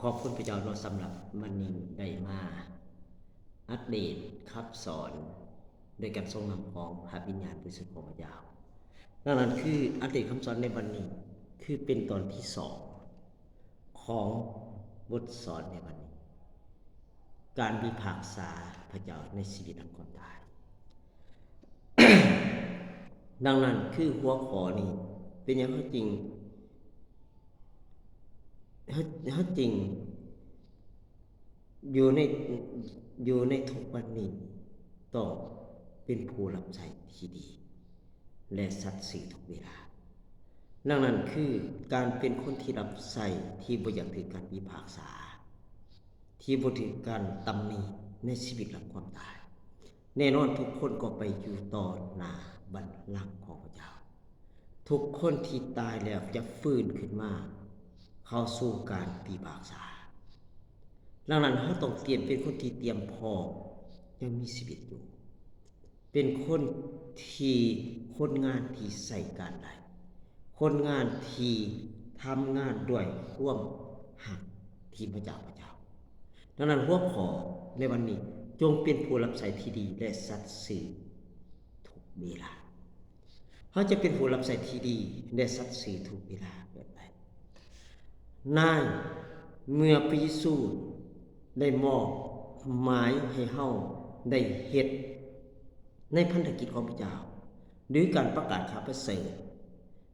ຂອບຄຸນພະເຈົ້າເນາະ ສຳລັບມື້ນີ້ໄດ້ມາອັບເດດຄຳສອນໂດຍການຊົງນຳຂອງພະວິນຍານບໍລິສຸດຂອງພະເຈົ້າ. ດັ່ງນັ້ນຄືອັບເດດຄຳສອນໃນວັນນີ້ ຄືເປັນຕອນທີສອງຂອງບົດສອນໃນວັນນີ້ ການພິພາກສາພະເຈົ້າໃນຊີວິດຫຼັງຄວາມຕາຍ. ດັ່ງນັ້ນຄືຫົວຂໍ້ນີ້ ເປັນຫຍັງເຮົາຈຶ່ງ ເຮົາ ເຮົາຈຶ່ງຢູ່ໃນ ຢູ່ໃນທຸກວັນນີ້ ຕ້ອງເປັນຜູ້ຮັບໃຊ້ທີ່ດີ ແລະ ສັດຊື່ທຸກເວລາ. ດັ່ງນັ້ນຄືການເປັນຄົນທີ່ຮັບໃຊ້ທີ່ບໍ່ຢາກຖືກການພິພາກສາ ທີ່ບໍ່ຖືກການຕຳໜິໃນຊີວິດຫຼັງຄວາມຕາຍ. ແນ່ນອນທຸກຄົນກໍໄປຢູ່ຕໍ່ໜ້າບັນລັງຂອງພະເຈົ້າ. ທຸກຄົນທີ່ຕາຍແລ້ວຈະຟື້ນຂຶ້ນມາເຂົ້າສູ່ການພິພາກສາ. ດັ່ງນັ້ນເຮົາຕ້ອງຕຽມ ເປັນຄົນທີ່ຕຽມພ້ອມ ຍັງມີຊີວິດຢູ່. ເປັນຄົນທີ່ ຄົນງານທີ່ໃຊ້ການໄດ້, ຄົນງານທີ່ທຳງານດ້ວຍຄວາມຮັກທີ່ພະເຈົ້າ ພະເຈົ້າ. ດັ່ງນັ້ນຫົວຂໍ້ໃນວັນນີ້ ຈົ່ງເປັນຜູ້ຮັບໃຊ້ທີ່ດີ ແລະ ສັດຊື່ທຸກເວລາ. ເຮົາຈະເປັນຜູ້ຮັບໃຊ້ທີ່ດີ ແລະ ສັດຊື່ທຸກເວລາແບບໃດ? ນາຍ ເມື່ອພະເຢຊູໄດ້ມອບໝາຍໃຫ້ເຮົາໄດ້ເຮັດໃນພັນທະກິດຂອງພະເຈົ້າ ຫຼື ການປະກາດຂ່າວປະເສີດ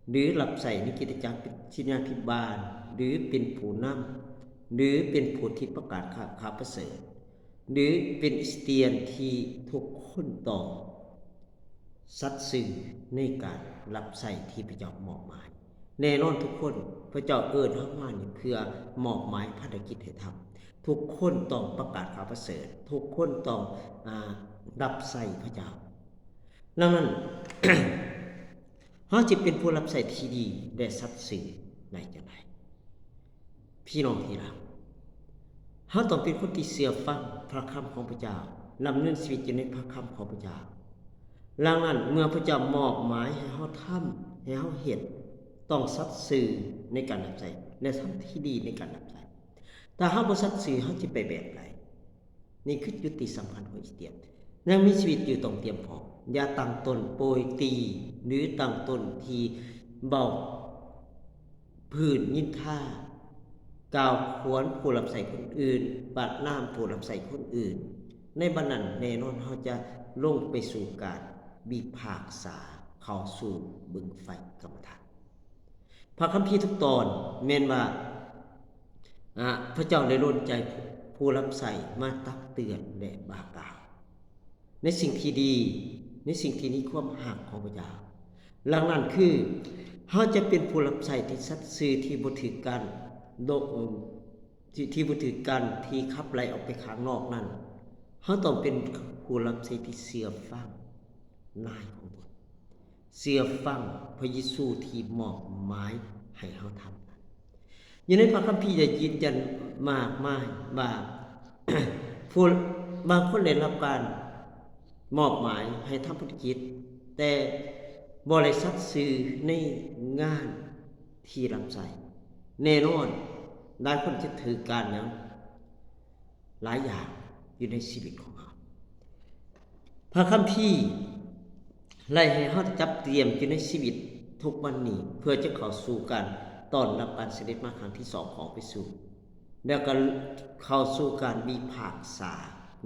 ຫຼື ຮັບໃຊ້ໃນຄຣິສຕະຈັກ ເປັນສິດຍາພິບານ ຫຼື ເປັນຜູ້ນຳ ຫຼື ເປັນຜູ້ທີ່ປະກາດຂ່າວ ຂ່າວປະເສີດ ຫຼື ເປັນຄຣິສຕຽນທີ່ທຸກຄົນຕ້ອງສັດຊື່ໃນການຮັບໃຊ້ທີ່ພະເຈົ້າມອບໝາຍ. ແນ່ນອນທຸກຄົນ ພະເຈົ້າເອີ້ນເຮົາມານີ້ເພື່ອມອບໝາຍພາລະກິດໃຫ້ທຳ. ທຸກຄົນຕ້ອງປະກາດຂ່າວປະເສີດ, ທຸກຄົນຕ້ອງ ອາ ຮັບໃຊ້ພະເຈົ້າ. ດັ່ງນັ້ນ ເຮົາຈະເປັນຜູ້ຮັບໃຊ້ທີ່ດີ ແລະ ສັດຊື່ໄດ້ຈັ່ງໃດ? ພີ່ນ້ອງທີ່ຮັກ, ເຮົາຕ້ອງເປັນຄົນທີ່ເຊື່ອຟັງພະຄຳຂອງພະເຈົ້າ, ດຳເນີນຊີວິດຢູ່ໃນພະຄຳຂອງພະເຈົ້າ. ດັ່ງນັ້ນ ເມື່ອພະເຈົ້າມອບໝາຍໃຫ້ເຮົາທຳ, ໃຫ້ເຮົາເຮັດ, ຕ້ອງສັດຊື່ໃນການຮັບໃຊ້ ແລະ ທຳທີ່ດີໃນການຮັບໃຊ້. ຖ້າເຮົາບໍ່ສັດຊື່, ເຮົາຈະໄປແບບໃດ? ນີ້ຄືຈຸດທີ່ສຳຄັນຂອງຄຣິສຕຽນ. ຍັງມີຊີວິດຢູ່ຕ້ອງຕຽມພ້ອມ. ຢ່າຕັ້ງຕົ້ນໂປຍຕີ ຫຼື ຕັ້ງຕົ້ນທີ່ເວົ້າພື້ນນິນທາ, ກ່າວຂວານຜູ້ຮັບໃຊ້ຄົນອື່ນ, ປະນາມຜູ້ຮັບໃຊ້ຄົນອື່ນ. ໃນບັດນັ້ນແນ່ນອນເຮົາຈະລົງໄປສູ່ການພິພາກສາ, ເຂົ້າສູ່ບຶງໄຟກຳມະຖານ. ພະຄຳພີທຸກຕອນແມ່ນວ່າ ອາ ພະເຈົ້າໄດ້ລົນໃຈຜູ້ຮັບໃຊ້ມາຕັກເຕືອນ ແລະ ບອກກ່າວໃນສິ່ງທີ່ດີ, ໃນສິ່ງທີ່ມີຄວາມຮັກຂອງພະເຈົ້າ. ຫຼັງນັ້ນຄື ເຮົາຈະເປັນຜູ້ຮັບໃຊ້ທີ່ສັດຊື່, ທີ່ບໍ່ຖືກກັນໂດ ທີ່ ທີ່ບໍ່ຖືກກັນ, ທີ່ຂັບໄລ່ອອກໄປຂ້າງນອກນັ້ນ, ເຮົາຕ້ອງເປັນຜູ້ຮັບໃຊ້ທີ່ເຊື່ອຟັງນາຍຂອງຕົນ. ເຊື່ອຟັງພະເຢຊູທີ່ມອບໝາຍໃຫ້ເຮົາທຳນັ້ນ. ຢູ່ໃນພະຄຳພີໄດ້ຢືນຢັນມາກມາຍວ່າ ຜູ້ ບາງຄົນໄດ້ຮັບການມອບໝາຍໃຫ້ທຳພາລະກິດ, ແຕ່ບໍ່ໄດ້ສັດຊື່ໃນງານທີ່ຮັບໃຊ້. ແນ່ນອນ, ຫຼາຍຄົນຈະຖືກການຫຍັງ? ຫຼາຍຢ່າງຢູ່ໃນຊີວິດຂອງເຮົາ. ພະຄຳພີໄລ່ໃຫ້ເຮົາຈັດຕຽມຢູ່ໃນຊີວິດທຸກວັນນີ້ ເພື່ອຈະເຂົ້າສູ່ການຕ້ອນຮັບການສະເດັດມາຄັ້ງທີສອງຂອງພະເຢຊູ ແລ້ວກໍເຂົ້າສູ່ການພິພາກສາ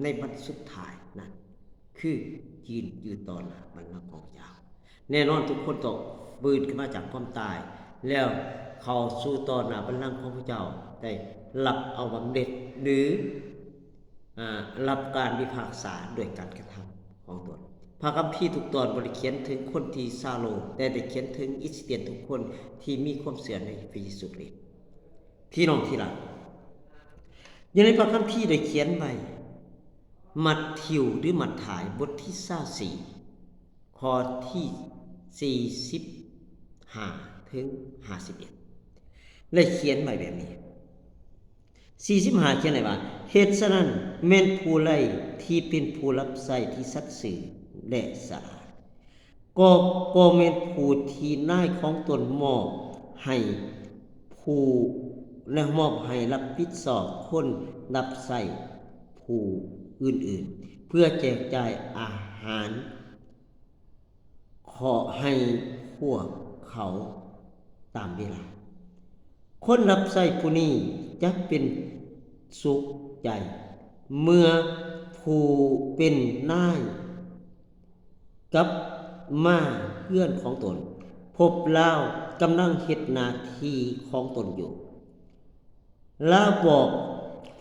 ໃນວັນສຸດທ້າຍນັ້ນ ຄືຢືນຢູ່ຕໍ່ໜ້າບັນລັງຂອງພະເຈົ້າ. ແນ່ນອນທຸກຄົນຕ້ອງຟື້ນຂຶ້ນມາຈາກຄວາມຕາຍ ແລ້ວເຂົ້າສູ່ຕໍ່ໜ້າບັນລັງຂອງພະເຈົ້າ ໄດ້ຮັບເອົາບຳເໜັດ ຫຼື ອາ ຮັບການພິພາກສາດ້ວຍການກະທຳຂອງຕົນ. ພະຄຳພີທຸກຕອນບໍ່ໄດ້ຂຽນເຖິງຄົນທີ່ຊາໂລ, ແຕ່ໄດ້ຂຽນເຖິງຄຣິສຕຽນທຸກຄົນທີ່ມີຄວາມເຊື່ອໃນພະເຢຊູຄຣິດ. ພີ່ນ້ອງທີ່ຮັກ, ຢູ່ໃນພະຄຳພີໄດ້ຂຽນໄວ້ ມັດທິວ ຫຼື ມັດທາຍ ບົດທີຊາວສີ່ ຂໍ້ທີສີ່ສິບຫ້າ ເຖິງຫ້າສິບເອັດ ໄດ້ຂຽນໄວ້ແບບນີ້. ສີ່ສິບຫ້າ ຂຽນໄວ້ວ່າ ເຫດສະນັ້ນ ແມ່ນຜູ້ໃດທີ່ເປັນຜູ້ຮັບໃຊ້ທີ່ສັດຊື່ ແລະ ສະຫຼາດ ກໍ ກໍແມ່ນຜູ້ທີ່ນາຍຂອງຕົນມອບໃຫ້ຜູ້ ແລະ ມອບໃຫ້ຮັບຜິດຊອບຄົນຮັບໃຊ້ຜູ້ອື່ນໆ ເພື່ອແຈກຈ່າຍອາຫານ ເຂາະໃຫ້ພວກເຂົາຕາມເວລາ. ຄົນຮັບໃຊ້ຜູ້ນີ້ຈະເປັນສຸກໃຈ ເມື່ອຜູ້ເປັນນາຍກັບມາເຮືອນຂອງຕົນ, ພົບລາວກຳລັງເຮັດໜ້າທີ່ຂອງຕົນຢູ່. ລາວບອກ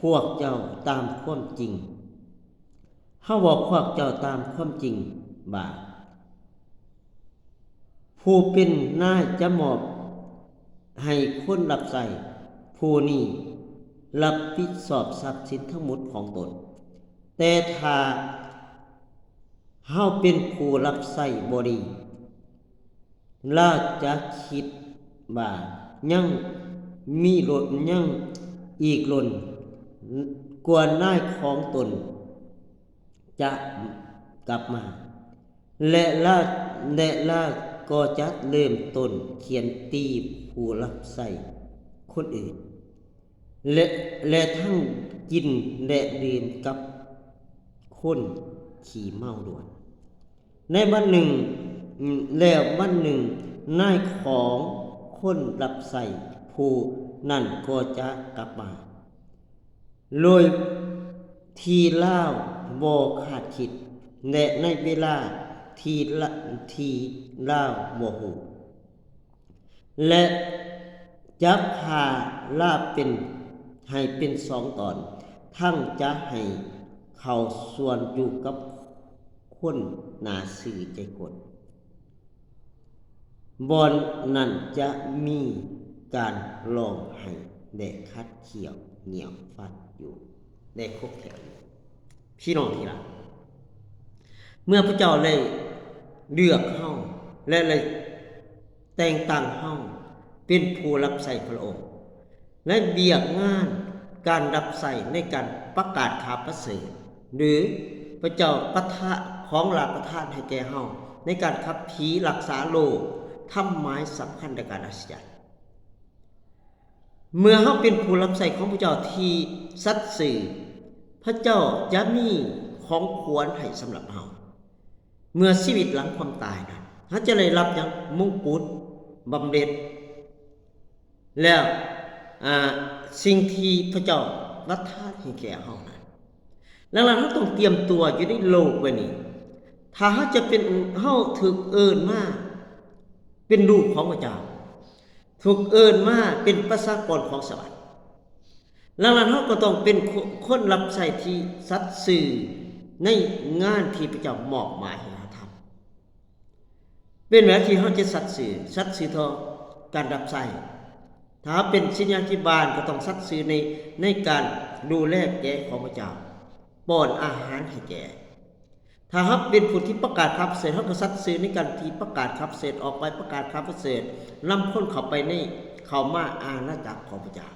ພວກເຈົ້າຕາມຄວາມຈິງ, ເຮົາບອກພວກເຈົ້າຕາມຄວາມຈິງວ່າ ຜູ້ເປັນນາຍຈະມອບໃຫ້ຄົນຮັບໃຊ້ຜູ້ນີ້ຮັບຜິດຊອບຊັບສິນທັງໝົດຂອງຕົນ. ແຕ່ຖ້າເຮົາເປັນຜູ້ຮັບໃຊ້ບໍ່ດີ, ລາວຈະຄິດວ່າຍັງມີລົນ ຍັງອີກດົນກວ່ານາຍຂອງຕົນຈະກັບມາ ແລະ ລາວ ແລະ ລາວກໍຈະເລີ່ມຕົ້ນຂຽນຕີຜູ້ຮັບໃຊ້ຄົນອື່ນ ແລະ ແລະ ທັງກິນ ແລະ ດື່ມກັບຄົນຂີ້ເມົາດ້ວຍ. ໃນວັນໜຶ່ງ ແລ້ວວັນໜຶ່ງ ນາຍຂອງຄົນຮັບໃຊ້ຜູ້ນັ້ນກໍຈະກັບມາ ໂດຍທີ່ລາວບໍ່ຄາດຄິດ ແລະ ໃນເວລາທີ່ລະ ທີ່ລາວບໍ່ຮູ້ ແລະ ຈະຜ່າລາບເປັນ ໃຫ້ເປັນສອງຕອນ, ທັງຈະໃຫ້ເຂົ້າສ່ວນຢູ່ກັບຄົນໜ້າຊື່ໃຈກວດ. ບ່ອນນັ້ນຈະມີການຮ້ອງໄຫ້ ແລະ ຂັດຂ້ຽວໜຽວຟັນຢູ່ ແລະ ຄົບແຂນຢູ່. ພີ່ນ້ອງທີ່ຮັກ, ເມື່ອພະເຈົ້າໄດ້ເລືອກເຮົາ ແລະ ໄດ້ແຕ່ງຕັ້ງເຮົາເປັນຜູ້ຮັບໃຊ້ພະອົງ ໃນວຽກງານການຮັບໃຊ້ໃນການປະກາດຂ່າວປະເສີດ ຫຼື ພະເຈົ້າປະທານ ຂອງລາວປະທານໃຫ້ແກ່ເຮົາ ໃນການຂັບຜີ ຮັກສາໂລກ, ທຳໝາຍສຳຄັນ ແລະ ການອັດສະຈັນ. ເມື່ອເຮົາເປັນຜູ້ຮັບໃຊ້ຂອງພະເຈົ້າທີ່ສັດຊື່, ພະເຈົ້າຈະມີຂອງຂວັນໃຫ້ສຳລັບເຮົາ. ເມື່ອຊີວິດຫຼັງຄວາມຕາຍນັ້ນ, ເຮົາຈະໄດ້ຮັບຫຍັງ? ມົງກຸດບຳເພັດ ແລ້ວ ອາ ສິ່ງທີ່ພະເຈົ້າປະທານໃຫ້ແກ່ເຮົານັ້ນ. ດັ່ງນັ້ນ ເຮົາຕ້ອງຕຽມຕົວຢູ່ໃນໂລກໃບນີ້. ຖ້າເຮົາຈະເປັນ, ເຮົາຖືກເອີ້ນມາເປັນລູກຂອງພະເຈົ້າ, ຖືກເອີ້ນມາເປັນປະຊາກອນຂອງສະຫວັນ. ດັ່ງນັ້ນ ເຮົາກໍຕ້ອງເປັນຄົນ ຄົນຮັບໃຊ້ທີ່ສັດຊື່ໃນງານທີ່ພະເຈົ້າມອບໝາຍໃຫ້ເຮົາທຳ. ເປັນແບບທີ່ເຮົາຈະສັດຊື່, ສັດຊື່ຕໍ່ການຮັບໃຊ້. ຖ້າເຮົາເປັນສິດຍາທິບານ ກໍຕ້ອງສັດຊື່ໃນ, ໃນການດູແລແກະຂອງພະເຈົ້າ, ປ້ອນອາຫານໃຫ້ແກະ. ຖ້າເຮົາເປັນຜູ້ທີ່ປະກາດຂ່າວປະເສີດ, ເຮົາກໍສັດຊື່ໃນການທີ່ປະກາດຂ່າວປະເສີດ, ອອກໄປປະກາດຂ່າວປະເສີດ, ນຳຄົນເຂົ້າໄປໃນ, ເຂົ້າມາອານາຈັກຂອງພະເຈົ້າ.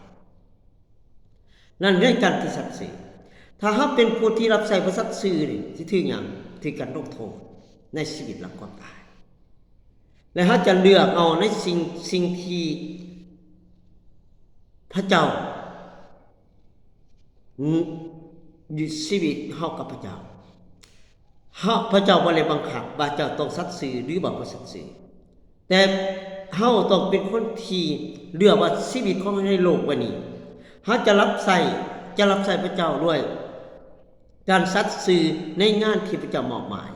ນັ້ນເລື່ອງການທີ່ສັດຊື່. ຖ້າເຮົາເປັນຜູ້ທີ່ຮັບໃຊ້ບໍ່ສັດຊື່ນີ້ ຊິຖືກຫຍັງ? ຖືກການລົງໂທດໃນຊີວິດຫຼັງຄວາມຕາຍ. ແລະ ເຮົາຈະເລືອກເອົາໃນສິ່ງ, ສິ່ງທີ່ພະເຈົ້າ ຢູ່ຊີວິດເຮົາກັບພະເຈົ້າ. ເຮົາ, ພະເຈົ້າບໍ່ໄດ້ບັງຄັບວ່າເຈົ້າຕ້ອງສັດຊື່ ຫຼື ວ່າບໍ່ສັດຊື່. ແຕ່ເຮົາຕ້ອງເປັນຄົນທີ່ເລືອກວ່າຊີວິດຂອງເຮົາໃນໂລກໃບນີ້ ເຮົາຈະຮັບໃຊ້, ຈະຮັບໃຊ້ພະເຈົ້າດ້ວຍການສັດຊື່ໃນງານທີ່ພະເຈົ້າມອບໝາຍ.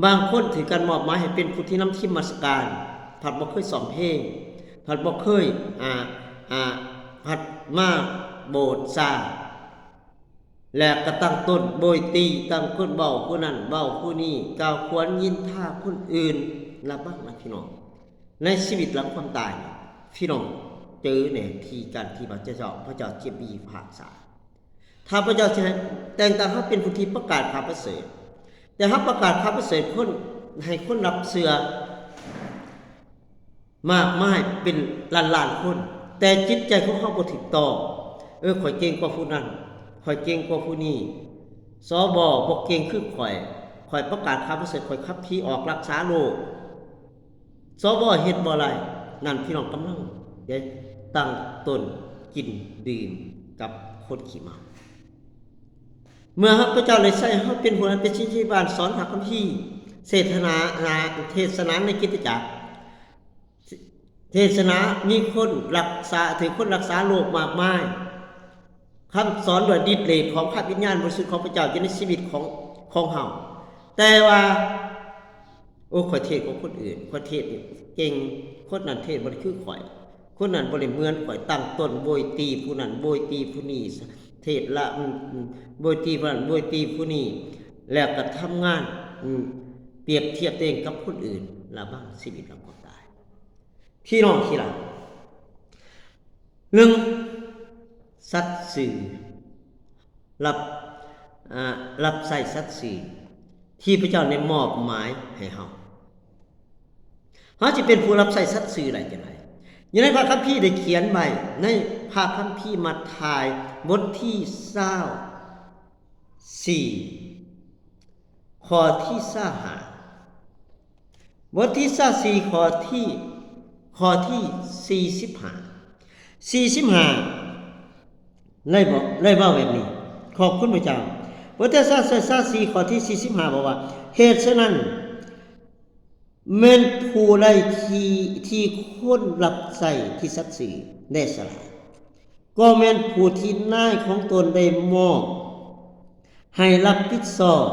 ບາງຄົນຖືກການມອບໝາຍໃຫ້ເປັນຜູ້ທີ່ນຳທີມນະມັດສະການ, ພັດບໍ່ເຄີຍຮ້ອງເພງ, ພັດບໍ່ເຄີຍ, ອາ, ອາ, ພັດມາໂບດຊາ ແລະ ກໍຕັ້ງຕົ້ນໂບຍຕີ, ຕັ້ງຄົນເວົ້າຜູ້ນັ້ນເວົ້າຜູ້ນີ້, ກ່າວຂວັນນິນທາຄົນອື່ນ. ລະວັງນະພີ່ນ້ອງ, ໃນຊີວິດຫຼັງຄວາມຕາຍ ພີ່ນ້ອງເຈີແນ່ທີ່ການທີ່ວ່າເຈົ້າ, ພະເຈົ້າຈະມີພາກສາ. ຖ້າພະເຈົ້າຊິໃຫ້ແຕ່ງຕັ້ງເຮົາເປັນຜູ້ທີ່ປະກາດຂ່າວປະເສີດ, ແຕ່ເຮົາປະກາດຂ່າວປະເສີດຄົນ, ໃຫ້ຄົນຮັບເຊື່ອ ມາກມາຍເປັນລ້ານໆຄົນ, ແຕ່ຈິດໃຈຂອງເຮົາບໍ່ຖືກຕ້ອງ. ເອີ ຂ້ອຍເກັ່ງກວ່າຜູ້ນັ້ນ, ຂ້ອຍເກັ່ງກວ່າຜູ້ນີ້. ສວ ບໍ່ເກັ່ງຄືຂ້ອຍ, ຂ້ອຍປະກາດຂ່າວປະເສີດ, ຂ້ອຍຂັບຜີອອກ, ຮັກສາໂລກ. ສວ ເຮັດບໍ່ໄດ້. ນັ້ນພີ່ນ້ອງກຳລັງໄດ້ຕັ້ງຕົ້ນ ກິນດື່ມກັບຄົນຂີ້ເມົາ. ເມື່ອພະເຈົ້າໄດ້ໃຊ້ເຮົາເປັນຫົວໜ້າ ເປັນສິດທິບານ ສອນພະຄຳພີ ເສດທະນາ ເທດສະໜາໃນຄຣິສຕະຈັກ ເທດສະໜາ ມີຄົນລັກສາ ຖືກຄົນລັກສາໂລກມາກມາຍ. ຄຳສອນດ້ວຍລິດເດດຂອງພະວິນຍານບໍລິສຸດຂອງພະເຈົ້າຢູ່ໃນຊີວິດຂອງ ຂອງເຮົາ. ແຕ່ວ່າ ໂອ້ ຂ້ອຍເທດກວ່າຄົນອື່ນ, ຂ້ອຍເທດເກັ່ງ, ຄົນນັ້ນເທດບໍ່ໄດ້ຄືຂ້ອຍ, ຄົນນັ້ນບໍ່ໄດ້ເໝືອນຂ້ອຍ, ຕັ້ງຕົ້ນໂບຍຕີຜູ້ນັ້ນ ໂບຍຕີຜູ້ນີ້, ເທດລະ ອືມ ໂບຍຕີຜູ້ນັ້ນ ໂບຍຕີຜູ້ນີ້ ແລ້ວກໍທຳງານ ອືມ ປຽບທຽບຕົວເອງກັບຄົນອື່ນ ລະບັງຊີວິດລະຄວາມຕາຍ. ພີ່ນ້ອງທີ່ລັກ, ໜຶ່ງ ສັດຊື່ ຮັບ ອາ ຮັບໃຊ້ສັດຊື່ທີ່ພະເຈົ້າໄດ້ມອບໝາຍໃຫ້ເຮົາ. ເຮົາຈະເປັນຜູ້ຮັບໃຊ້ສັດຊື່ໄດ້ຈັ່ງໃດ? ຢູ່ໃນພະຄຳພີໄດ້ຂຽນໄວ້ ໃນພະຄຳພີມັດທາຍ ບົດທີຊາວສີ່ ຂໍ້ທີຊາວຫ້າ, ບົດທີຊາວສີ່ ຂໍ້ທີ ຂໍ້ທີສີ່ສິບຫ້າ ສີ່ສິບຫ້າ ໄດ້ບອກ ໄດ້ເວົ້າແບບນີ້. ຂອບຄຸນພະເຈົ້າ. ບົດທີຊາວສີ່ ຂໍ້ທີສີ່ສິບຫ້າ ບອກວ່າ ເຫດສະນັ້ນ ແມ່ນຜູ້ໃດທີ່ ທີ່ຄົນຮັບໃຊ້ທີ່ສັດຊື່ ແລະ ສະຫຼາດ ກໍແມ່ນຜູ້ທີ່ນາຍຂອງຕົນໄດ້ມອບໃຫ້ຮັບຜິດຊອບ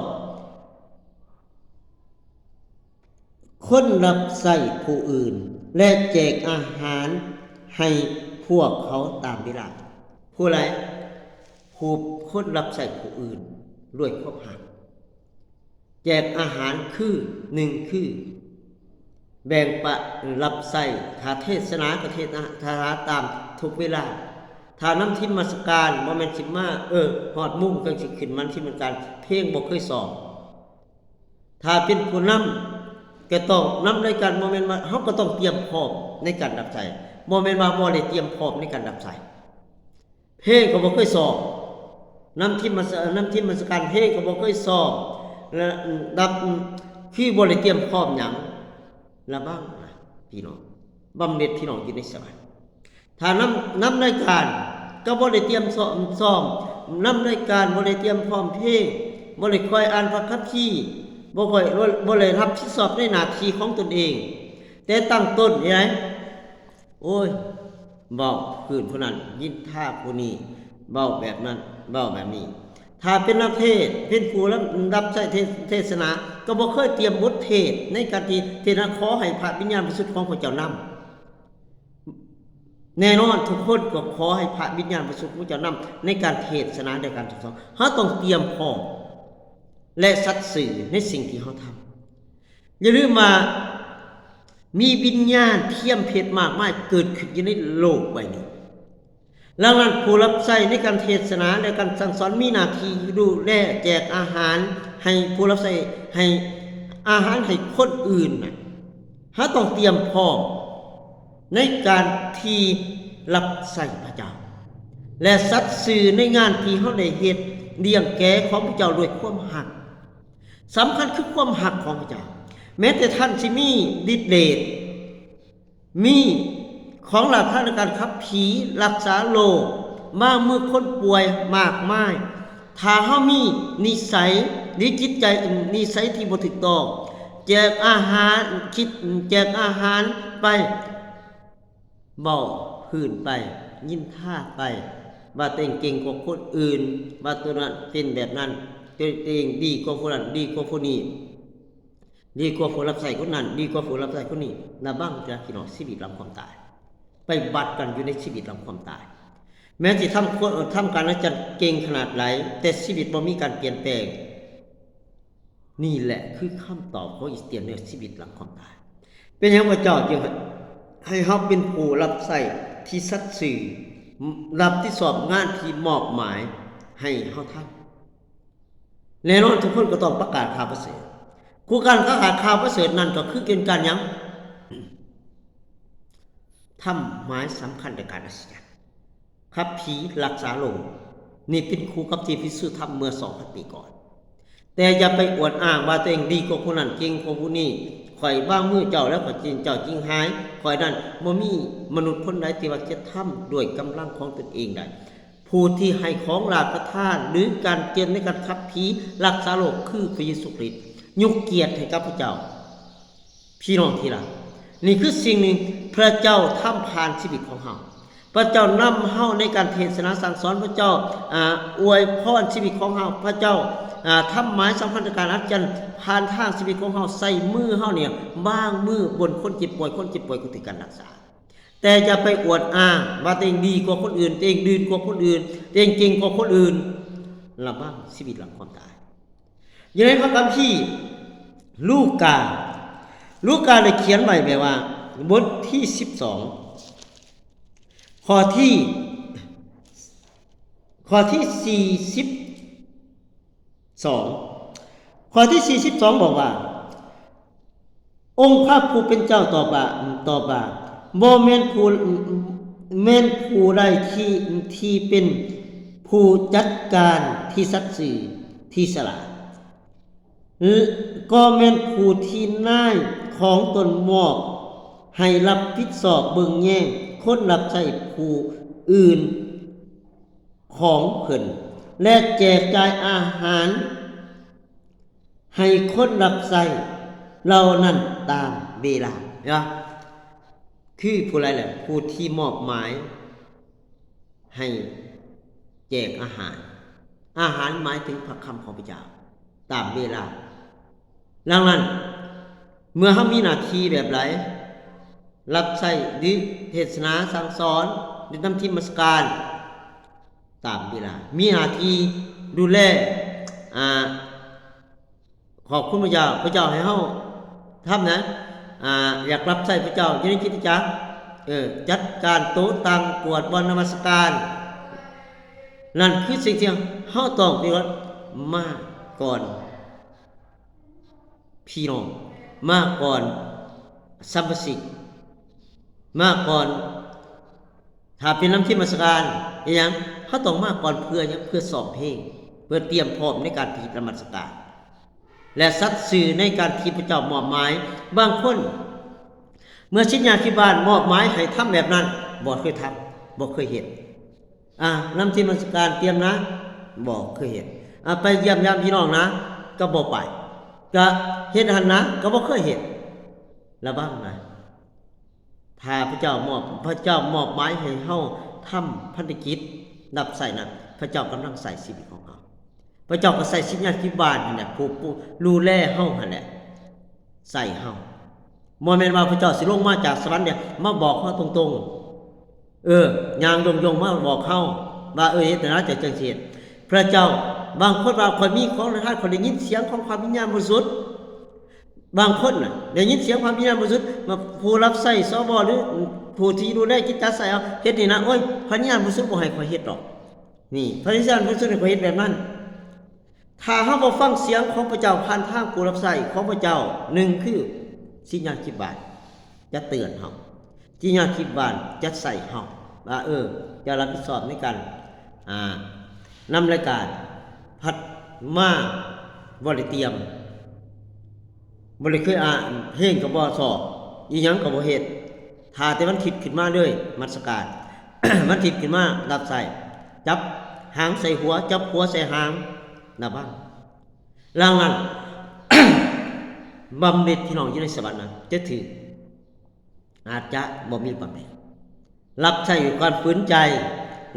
ຄົນຮັບໃຊ້ຜູ້ອື່ນ ແລະ ແຈກອາຫານໃຫ້ພວກເຂົາຕາມເວລາ. ຜູ້ໃດ? ຜູ້ຄົນຮັບໃຊ້ຜູ້ອື່ນດ້ວຍຄວາມຮັກ. ແຈກອາຫານຄື ໜຶ່ງ ຄືແບ່ງປະ ຮັບໃຊ້, ຖ້າເທດສະໜາກໍເທດນາ ຖ້າຕາມທຸກເວລາ, ຖ້ານຳທິນມາສະການ ບໍ່ແມ່ນຊິມາ ເອີ ຮອດໂມງຈັ່ງຊິຂຶ້ນມາທິນມາສະການ, ເພງບໍ່ເຄີຍຊ້ອມ. ຖ້າເປັນຜູ້ນຳກໍຕ້ອງນຳລາຍການ, ບໍ່ແມ່ນວ່າເຮົາກໍຕ້ອງຕຽມພ້ອມໃນການຮັບໃຊ້, ບໍ່ແມ່ນວ່າບໍ່ໄດ້ຕຽມພ້ອມໃນການຮັບໃຊ້. ເພງກໍບໍ່ເຄີຍຊ້ອມ, ນຳທີມມາສະ ນຳທີມມາສະການເພງກໍບໍ່ເຄີຍຊ້ອມ ແລະ ດັບ ຄືບໍ່ໄດ້ຕຽມພ້ອມຫຍັງ. ລະວັງນະພີ່ນ້ອງ, ບຳເນັດພີ່ນ້ອງຢູ່ໃນສະຫວັນ. ຖ້ານຳ ນຳລາຍການກໍບໍ່ໄດ້ຕຽມຊ້ອມ ຊ້ອມ, ນຳລາຍການບໍ່ໄດ້ຕຽມພ້ອມເພງ, ບໍ່ໄດ້ຄອຍອ່ານພະຄຳພີ, ບໍ່ຄ່ອຍ ບໍ່ ບໍ່ໄດ້ຮັບຜິດຊອບໃນໜ້າທີ່ຂອງຕົນເອງ ແຕ່ຕັ້ງຕົ້ນນີ້ໃດ. ໂອ້ຍ ເວົ້າພື້ນຜູ້ນັ້ນ ນິນທາຜູ້ນີ້ ເວົ້າແບບນັ້ນ ເວົ້າແບບນີ້. ຖ້າເປັນນັກເທດ ເປັນຜູ້ຮັບໃຊ້ເທດ ເທດສະໜາ ກໍບໍ່ເຄີຍຕຽມບົດເທດໃນການທີ່ເທດນະ ຂໍໃຫ້ພະວິນຍານບໍລິສຸດຂອງພະເຈົ້ານຳ. ແນ່ນອນ ທຸກຄົນກໍຂໍໃຫ້ພະວິນຍານບໍລິສຸດຂອງພະເຈົ້ານຳໃນການເທດສະໜາ ໃນການສອນ. ເຮົາຕ້ອງຕຽມພ້ອມ ແລະ ສັດຊື່ໃນສິ່ງທີ່ເຮົາທຳ. ຢ່າລືມວ່າ ມີວິນຍານທຽມເພດມາກມາຍເກີດຂຶ້ນຢູ່ໃນໂລກໃບນີ້. ດັ່ງນັ້ນ ຜູ້ຮັບໃຊ້ໃນການເທດສະໜາ ແລະ ການສັ່ງສອນ ມີໜ້າທີ່ດູແລແຈກອາຫານໃຫ້ຜູ້ຮັບໃຊ້ ໃຫ້ອາຫານໃຫ້ຄົນອື່ນນະ. ເຮົາຕ້ອງຕຽມພ້ອມໃນການທີ່ຮັບໃຊ້ພະເຈົ້າ ແລະ ສັດຊື່ໃນງານທີ່ເຮົາໄດ້ເຮັດ ລ້ຽງແກະຂອງພະເຈົ້າດ້ວຍຄວາມຮັກ. ສຳຄັນຄືຄວາມຮັກຂອງພະເຈົ້າ. ແມ້ແຕ່ທ່ານຊິມີລິດເດດ ມີຂອງຫຼາກຫຼາຍໃນການຂັບຜີ ລັກສາໂລກ, ວາງມືຄົນປ່ວຍມາກມາຍ. ຖ້າເຮົາມີນິໄສ ຫຼື ຈິດໃຈ ນິໄສທີ່ບໍ່ຖືກຕ້ອງ, ແຈກອາຫານ ຄິດ ແຈກອາຫານໄປ, ເວົ້າພື້ນໄປ, ນິນທາໄປ ວ່າຕົວເອງເກັ່ງກວ່າຄົນອື່ນ, ວ່າຕົວນັ້ນເປັນແບບນັ້ນ, ຕົວເອງດີກວ່າຜູ້ນັ້ນ, ດີກວ່າຜູ້ນີ້, ດີກວ່າຜູ້ຮັບໃຊ້ຄົນນັ້ນ, ດີກວ່າຜູ້ຮັບໃຊ້ຄົນນີ້. ລະວັງເດີພີ່ນ້ອງ, ຊີວິດຫຼັງຄວາມຕາຍ ໄປບັດກັນຢູ່ໃນຊີວິດຫຼັງຄວາມຕາຍ. ແມ້ຊິທຳ ທຳການອາຈານເກັ່ງຂະໜາດໃດ, ແຕ່ຊີວິດບໍ່ມີການປ່ຽນແປງ. ນີ້ແຫຼະຄືຄຳຕອບຂອງຄຣິສຕຽນໃນຊີວິດຫຼັງຄວາມຕາຍ. ເປັນຫຍັງພະເຈົ້າຈຶ່ງໃຫ້ ໃຫ້ເຮົາເປັນຜູ້ຮັບໃຊ້ທີ່ສັດຊື່, ຮັບຜິດຊອບງານທີ່ມອບໝາຍໃຫ້ເຮົາທຳ? ແນ່ນອນ ທຸກຄົນກໍຕ້ອງປະກາດຂ່າວປະເສີດ. ຄືການປະກາດຂ່າວປະເສີດນັ້ນກໍຄືເປັນການຫຍັງ? ທຳໝາຍສຳຄັນໃນການອັດສະຈັນ. ຂັບຜີລັກສາໂລກ ນີ້ເປັນຄູ່ກັບທີ່ພິສູດທຳເມື່ອສອງພັນປີກ່ອນ. ແ ແຕ່ຢ່າໄປອວດອ້າງວ່າຕົວເອງດີກວ່າຜູ້ນັ້ນ ເກັ່ງກວ່າຜູ້ນີ້. ຂ້ອຍວາງມືເຈົ້າແລ້ວ ຂ້ອຍຈຶ່ງ ເຈົ້າຈຶ່ງຫາຍ. ຂ້ອຍນັ້ນ ບໍ່ມີມະນຸດຄົນໃດທີ່ວ່າຈະທຳດ້ວຍກຳລັງຂອງຕົນເອງໄດ້. ຜູ້ທີ່ໃຫ້ຂອງລາຊະທານ ຫຼື ການເຈີນໃນການຂັບຜີ ລັກສາໂລກ ຄືພະເຢຊູຄຣິດ. ຍົກກຽດໃຫ້ກັບພະເຈົ້າ. ພີ່ນ້ອງທີ່ຮັກ, ນີ້ຄືສິ່ງໜຶ່ງພະເຈົ້າທຳຜ່ານຊີວິດຂອງເຮົາ. ພະເຈົ້ານຳເຮົາໃນການເທດສະໜາສັ່ງສອນ, ພະເຈົ້າ ອາ ອວຍພອນຊີວິດຂອງເຮົາ, ພະເຈົ້າ ອາ ທຳໝາຍສຳພັນທະການອັດຈັນຜ່ານທາງຊີວິດຂອງເຮົາ, ໃຊ້ມືເຮົານີ້ວາງມືບົນຄົນເຈັບປ່ວຍ, ຄົນເຈັບປ່ວຍກໍຖືກການລັກສາ. ແຕ່ຢ່າໄປອວດອ້າງວ່າຕົວເອງດີກວ່າຄົນອື່ນ, ຕົວເອງດີກວ່າຄົນອື່ນ, ຕົວເອງເກັ່ງກວ່າຄົນອື່ນ. ລະວັງຊີວິດຫຼັງຄວາມຕາຍ. ຢູ່ໃນພະຄຳພີລູກາ, ລູກາໄດ້ຂຽນໄວ້ແບບວ່າ ບົດທີສິບສອງ ຂໍ້ທີ ຂໍ້ທີສີ່ສິບສອງ ຂໍ້ທີສີ່ສິບສອງບອກວ່າ ອົງພະຜູ້ເປັນເຈົ້າຕອບວ່າ ຕອບວ່າ ບໍ່ແມ່ນຜູ້ ແມ່ນຜູ້ໃດທີ່ ທີ່ເປັນຜູ້ຈັດການທີ່ສັດຊື່ ທີ່ສະຫຼາດ ກໍແມ່ນຜູ້ທີ່ນາຍຂອງຕົນມອບໃຫ້ຮັບຜິດຊອບເບິ່ງແຍງຄົນຮັບໃຊ້ຜູ້ອື່ນຂອງເພິ່ນ ແລະ ແຈກຈ່າຍອາຫານ ໃຫ້ຄົນຮັບໃຊ້ເຫຼົ່ານັ້ນຕາມເວລາ. ເຫັນບໍ່? ຄືຜູ້ໃດແຫຼະ ຜູ້ທີ່ມອບໝາຍໃຫ້ແຈກອາຫານ. ອາຫານໝາຍເຖິງພະຄຳຂອງພະເຈົ້າຕາມເວລາ. ດັ່ງນັ້ນ ເມື່ອເຮົາມີໜ້າທີ່ແບບໃດ ຮັບໃຊ້ ຫຼື ເທດສະໜາສັ່ງສອນ ຫຼື ນຳທີມນະມັດສະການ ຕາມເວລາ ມີໜ້າທີ່ດູແລ ອາ ຂອບຄຸນພະເຈົ້າ ພະເຈົ້າໃຫ້ເຮົາທຳນະ ອາ ຢາກຮັບໃຊ້ພະເຈົ້າຢູ່ໃນຄຣິສຕະຈັກ ເອີ ຈັດການໂຕະຕັ່ງກວດບ່ອນນະມັດສະການ. ນັ້ນຄືສິ່ງທີ່ເຮົາຕ້ອງປະຕິບັດມາກ່ອນ ພີ່ນ້ອງ ມາກ່ອນສະມາຊິກ ມາກ່ອນ ຖ້າເປັນນຳທີມນະມັດສະການ ອີຫຍັງ ເຮົາຕ້ອງມາກ່ອນ ເພື່ອຫຍັງ? ເພື່ອຊ້ອມເພງ ເພື່ອຕຽມພ້ອມໃນການທີ່ນະມັດສະການ ແລະ ສັດຊື່ໃນການທີ່ພະເຈົ້າມອບໝາຍ. ບາງຄົນ ເມື່ອສິດຍາທິບານມອບໝາຍໃຫ້ທຳແບບນັ້ນ ບໍ່ເຄີຍທຳ ບໍ່ເຄີຍເຮັດ. ອາ ນຳທີມນະມັດສະການຕຽມນະ ບໍ່ເຄີຍເຮັດ. ອາ ໄປຢ້ຽມຢາມພີ່ນ້ອງນະ ກໍບໍ່ໄປ. ກະເຮັດຫັ້ນນະ ກໍບໍ່ເຄີຍເຮັດ. ລະວັງນະ ຖ້າພະເຈົ້າມອບ ພະເຈົ້າມອບໝາຍໃຫ້ເຮົາທຳພັນທະກິດ ຮັບໃຊ້ນັ້ນ ພະເຈົ້າກຳລັງໃຊ້ຊີວິດຂອງເຮົາ. ພະເຈົ້າກໍໃຊ້ສິດຍາທິບານຫັ້ນແຫຼະ ຜູ້ ຜູ້ດູແລເຮົາຫັ້ນແຫຼະ ໃຊ້ເຮົາ. ບໍ່ແມ່ນວ່າພະເຈົ້າຊິລົງມາຈາກສະຫວັນເດ ມາບອກເຮົາຕົງໆ ເອີ ຍ່າງຍົ່ງໆມາບອກເຮົາວ່າ ເອີ ເຮັດແນວໃດຈັ່ງຊິເຮັດ. ພະເຈົ້າ ບາງຄົນວ່າ ຂ້ອຍມີຂອງຫຼາຍ ຂ້ອຍໄດ້ຍິນສຽງຂອງພະວິນຍານບໍລິສຸດ. ບາງຄົນນະ ໄດ້ຍິນສຽງພະວິນຍານບໍລິສຸດ ວ່າຜູ້ຮັບໃຊ້ ສວ ຫຼື ຜູ້ທີ່ດູແລກິດຈັກໃຊ້ເຮົາ ເຮັດນີ້ນະ ໂອ້ຍ ພະວິນຍານບໍລິສຸດບໍ່ໃຫ້ຂ້ອຍເຮັດດອກ. ນີ້ ພະວິນຍານບໍລິສຸດໃຫ້ຂ້ອຍເຮັດແບບນັ້ນ. ຖ້າເຮົາບໍ່ຟັງສຽງຂອງພະເຈົ້າຜ່ານທາງຜູ້ຮັບໃຊ້ຂອງພະເຈົ້າ, ໜຶ່ງຄື ສິດຍາທິບານຈະເຕືອນເຮົາ, ສິດຍາທິບານຈະໃສ່ເຮົາວ່າ ເອີ ເຈົ້າຮັບຜິດຊອບໃນການ ອ່າ ນຳລາຍການ, ພັດມາບໍ່ໄດ້ຕຽມ, ບໍ່ໄດ້ເຄີຍ ອ່າ ເພງກໍບໍ່ຊອບ, ອີ່ຫຍັງກໍບໍ່ເຮັດ. ຖ້າແຕ່ວັນທິດຂຶ້ນມາເລີຍ ນະມັດສະການ, ວັນທິດຂຶ້ນມາຮັບໃຊ້, ຈັບຫາງໃສ່ຫົວ, ຈັບຫົວໃສ່ຫາງ, ລະວັງ. ດັ່ງນັ້ນ ບຳເພັດພີ່ນ້ອງຢູ່ໃນສະຫວັນນະ ຈະຖືກ ອາດຈະບໍ່ມີບຳເພັນ. ຮັບໃຊ້ດ້ວຍຄວາມຝືນໃຈ,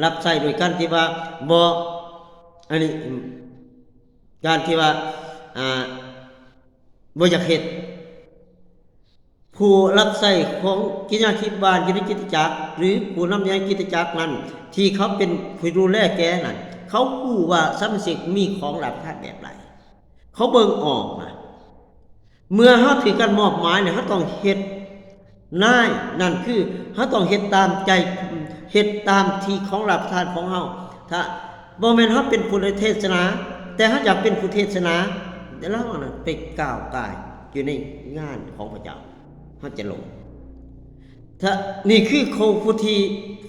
ຮັບໃຊ້ດ້ວຍການທີ່ວ່າບໍ່ ອັນນີ້ ການທີ່ວ່າ ອ່າ ບໍ່ຢາກເຮັດ. ຜູ້ຮັບໃຊ້ຂອງກິດຍາທິບານຢູ່ໃນຄຣິສຕະຈັກ ຫຼື ຜູ້ນຳໃນຄຣິສຕະຈັກນັ້ນ ທີ່ເຂົາເປັນຜູ້ດູແລແກ່ນັ້ນ ເຂົາຮູ້ວ່າສະມາຊິກມີຂອງລາຊະທານແບບໃດ, ເຂົາເບິ່ງອອກນະ. ເມື່ອເຮົາຖືກການມອບໝາຍນີ້ ເຮົາຕ້ອງເຮັດນາຍ, ນັ້ນຄືເຮົາຕ້ອງເຮັດຕາມໃຈ, ເຮັດຕາມທີ່ຂອງລາຊະທານຂອງເຮົາ. ຖ້າບໍ່ແມ່ນເຮົາເປັນຜູ້ເທດສະໜາ, ແຕ່ເຮົາຢາກເປັນຜູ້ເທດສະໜາ, ແຕ່ລະວັງນະ ໄປກ້າວກ່າຍຢູ່ໃນງານຂອງພະເຈົ້າ, ເຮົາຈະຫຼົງ. ຖ້າ ນີ້ຄືຄົນຜູ້ທີ່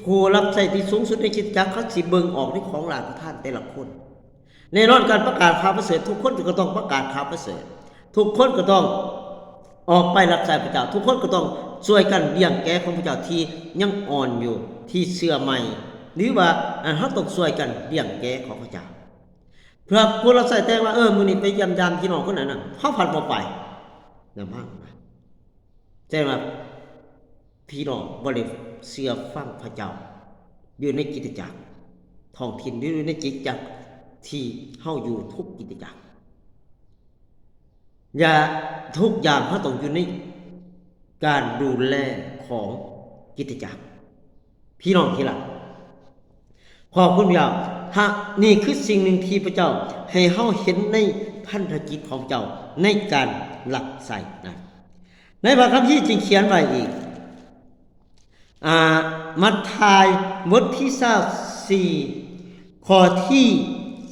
ຜູ້ຮັບໃຊ້ທີ່ສູງສຸດໃນຄຣິສຕະຈັກ, ເຂົາຊິເບິ່ງອອກໃນຂອງລາຊະທານແຕ່ລະຄົນ. ແນ່ນອນ ການປະກາດຂ່າວປະເສີດ ທຸກຄົນກໍຕ້ອງປະກາດຂ່າວປະເສີດ, ທຸກຄົນກໍຕ້ອງອອກໄປຮັບໃຊ້ພະເຈົ້າ, ທຸກຄົນກໍຕ້ອງຊ່ວຍກັນລ້ຽງແກະຂອງພະເຈົ້າທີ່ຍັງອ່ອນຢູ່, ທີ່ເຊື່ອໃໝ່, ຫຼືວ່າ ເຮົາຕ້ອງຊ່ວຍກັນລ້ຽງແກະຂອງພະເຈົ້າ. ເພື່ອຜູ້ຮັບໃຊ້ແຕ່ງວ່າ ເອີ ມື້ນີ້ໄປຢ້ຽມຢາມພີ່ນ້ອງຄົນນັ້ນນະ, ເຮົາພັດບໍ່ໄປ ນະ ມາ ແສດງວ່າພີ່ນ້ອງບໍ່ໄດ້ເຊື່ອຟັງພະເຈົ້າ ຢູ່ໃນຄຣິສຕະຈັກທ້ອງຖິ່ນ ຫຼື ຢູ່ໃນຄຣິສຕະຈັກທີ່ເຮົາຢູ່ ທຸກຄຣິສຕະຈັກ. ຢ່າ ທຸກຢ່າງເຮົາຕ້ອງຢູ່ໃນການດູແລຂອງຄຣິສຕະຈັກ ພີ່ນ້ອງທີ່ລັກ. ຂອບຄຸນພະເຈົ້າ. ຖ້າ ນີ້ຄືສິ່ງໜຶ່ງທີ່ພະເຈົ້າໃຫ້ເຮົາເຫັນໃນພັນທະກິດຂອງພະເຈົ້າໃນການຮັບໃຊ້ນັ້ນ. ໃນພະຄຳພີຈຶ່ງຂຽນໄວ້ອີກ ອາ ມັດທາຍບົດທີຊາວສີ່ ຂໍ້ທີ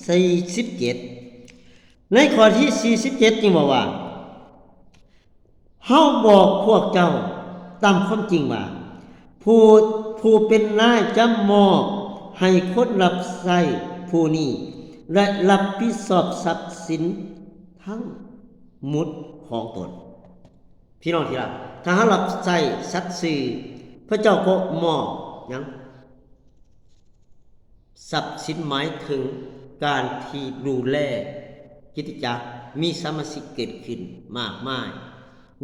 ສີ່ສິບເຈັດ, ໃນຂໍ້ທີສີ່ສິບເຈັດຈຶ່ງບອກວ່າ ເຮົາບອກພວກເຈົ້າຕາມຄວາມຈິງວ່າ ຜູ້ ຜູ້ເປັນນາຍຈະມອບໃຫ້ຄົນຮັບໃຊ້ຜູ້ນີ້ ແລະ ຮັບຜິດຊອບຊັບສິນທັງໝົດຂອງຕົນ. ພີ່ນ້ອງທີ່ລັກ, ຖ້າເຮົາຮັບໃຊ້ສັດຊື່, ພະເຈົ້າກໍມອບຫຍັງ? ຊັບສິນໝາຍເຖິງການທີ່ດູແລຄຣິສຕະຈັກ, ມີສະມາຊິກເກີດຂຶ້ນມາກມາຍ,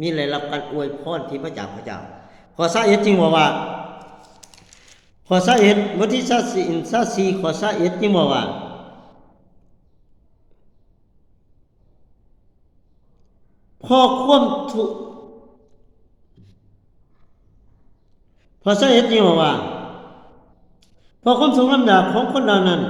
ມີໄດ້ຮັບການອວຍພອນທີ່ມາຈາກພະເຈົ້າ. ຂໍ້ຊາວເອັດຈຶ່ງບອກວ່າ, ຂໍ້ຊາວເອັດ ບົດທີຊາວສີ່ ຊາວສີ່ ຂໍ້ຊາວເອັດຈຶ່ງບອກວ່າ ເພາະຄວາມທຸກ ພາສາເອສນີ້ເວົ້າວ່າ ເພາະຄວາມທຸກລຳບາກຂອງຄົນເຫຼົ່ານັ້ນ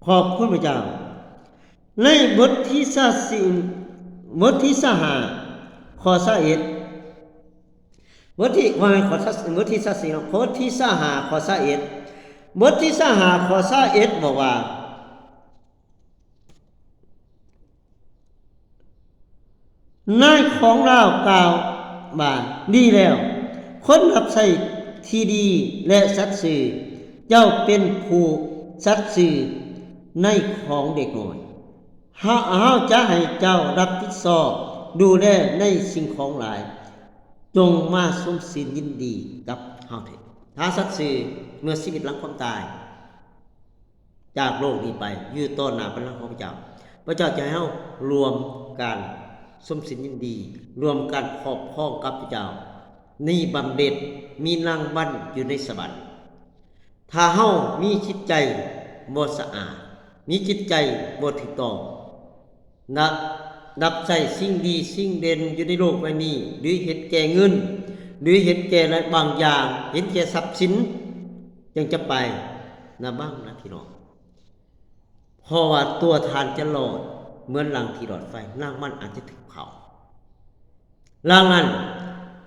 ຂອບຄຸນພະເຈົ້າ. ໃນບົດທີຊາວສີ່ ບົດທີຊາວຫ້າ ຂໍ້ຊາວເອັດ ບົດທີ ບໍ່ແມ່ນຂໍ້ຊາວ ບົດທີຊາວສີ່ເນາະ ບົດທີຊາວຫ້າ ຂໍ້ຊາວເອັດ ບົດທີຊາວຫ້າ ຂໍ້ຊາວເອັດ ບອກວ່າ ນາຍຂອງລາວກ່າວວ່າ ດີແລ້ວ ຄົນຮັບໃຊ້ທີ່ດີ ແລະ ສັດຊື່, ເຈົ້າເປັນຜູ້ສັດຊື່ໃນຂອງເດັກນ້ອຍ. ເຮົາ ເຮົາຈະໃຫ້ເຈົ້າຮັບຜິດຊອບດູແລໃນສິ່ງຂອງຫຼາຍ. ຈົ່ງມາຊົມຊື່ນຍິນດີກັບເຮົາເຖີດ. ຖ້າສັດຊື່ເມື່ອຊີວິດຫຼັງຄວາມຕາຍ ຈາກໂລກນີ້ໄປ ຢູ່ຕໍ່ໜ້າບັນລັງຂອງພະເຈົ້າ, ພະເຈົ້າຈະໃຫ້ເຮົາຮ່ວມກັນຊົມຊື່ນຍິນດີ, ຮ່ວມກັນຄອບຄອງກັບພະເຈົ້າ, ມີບຳເໜັດ, ມີລາງວັນຢູ່ໃນສະຫວັນ. ຖ້າເຮົາມີຈິດໃຈບໍ່ສະອາດ, ມີຈິດໃຈບໍ່ຖືກຕ້ອງ, ນະ ນັບໃຊ້ສິ່ງດີສິ່ງເດັ່ນຢູ່ໃນໂລກໃບນີ້ ຫຼື ເຫັນແກ່ເງິນ ຫຼື ເຫັນແກ່ລະບາງຢ່າງ, ເຫັນແກ່ຊັບສິນ ຈຶ່ງຈະໄປນະ ບັງນະ ພີ່ນ້ອງ. ເພາະວ່າຕົວທ່ານຈະລອດເໝືອນລັງທີ່ລອດໄຟ, ລາງມັນອາດຈະຖືກເຜົາ. ດັ່ງນັ້ນ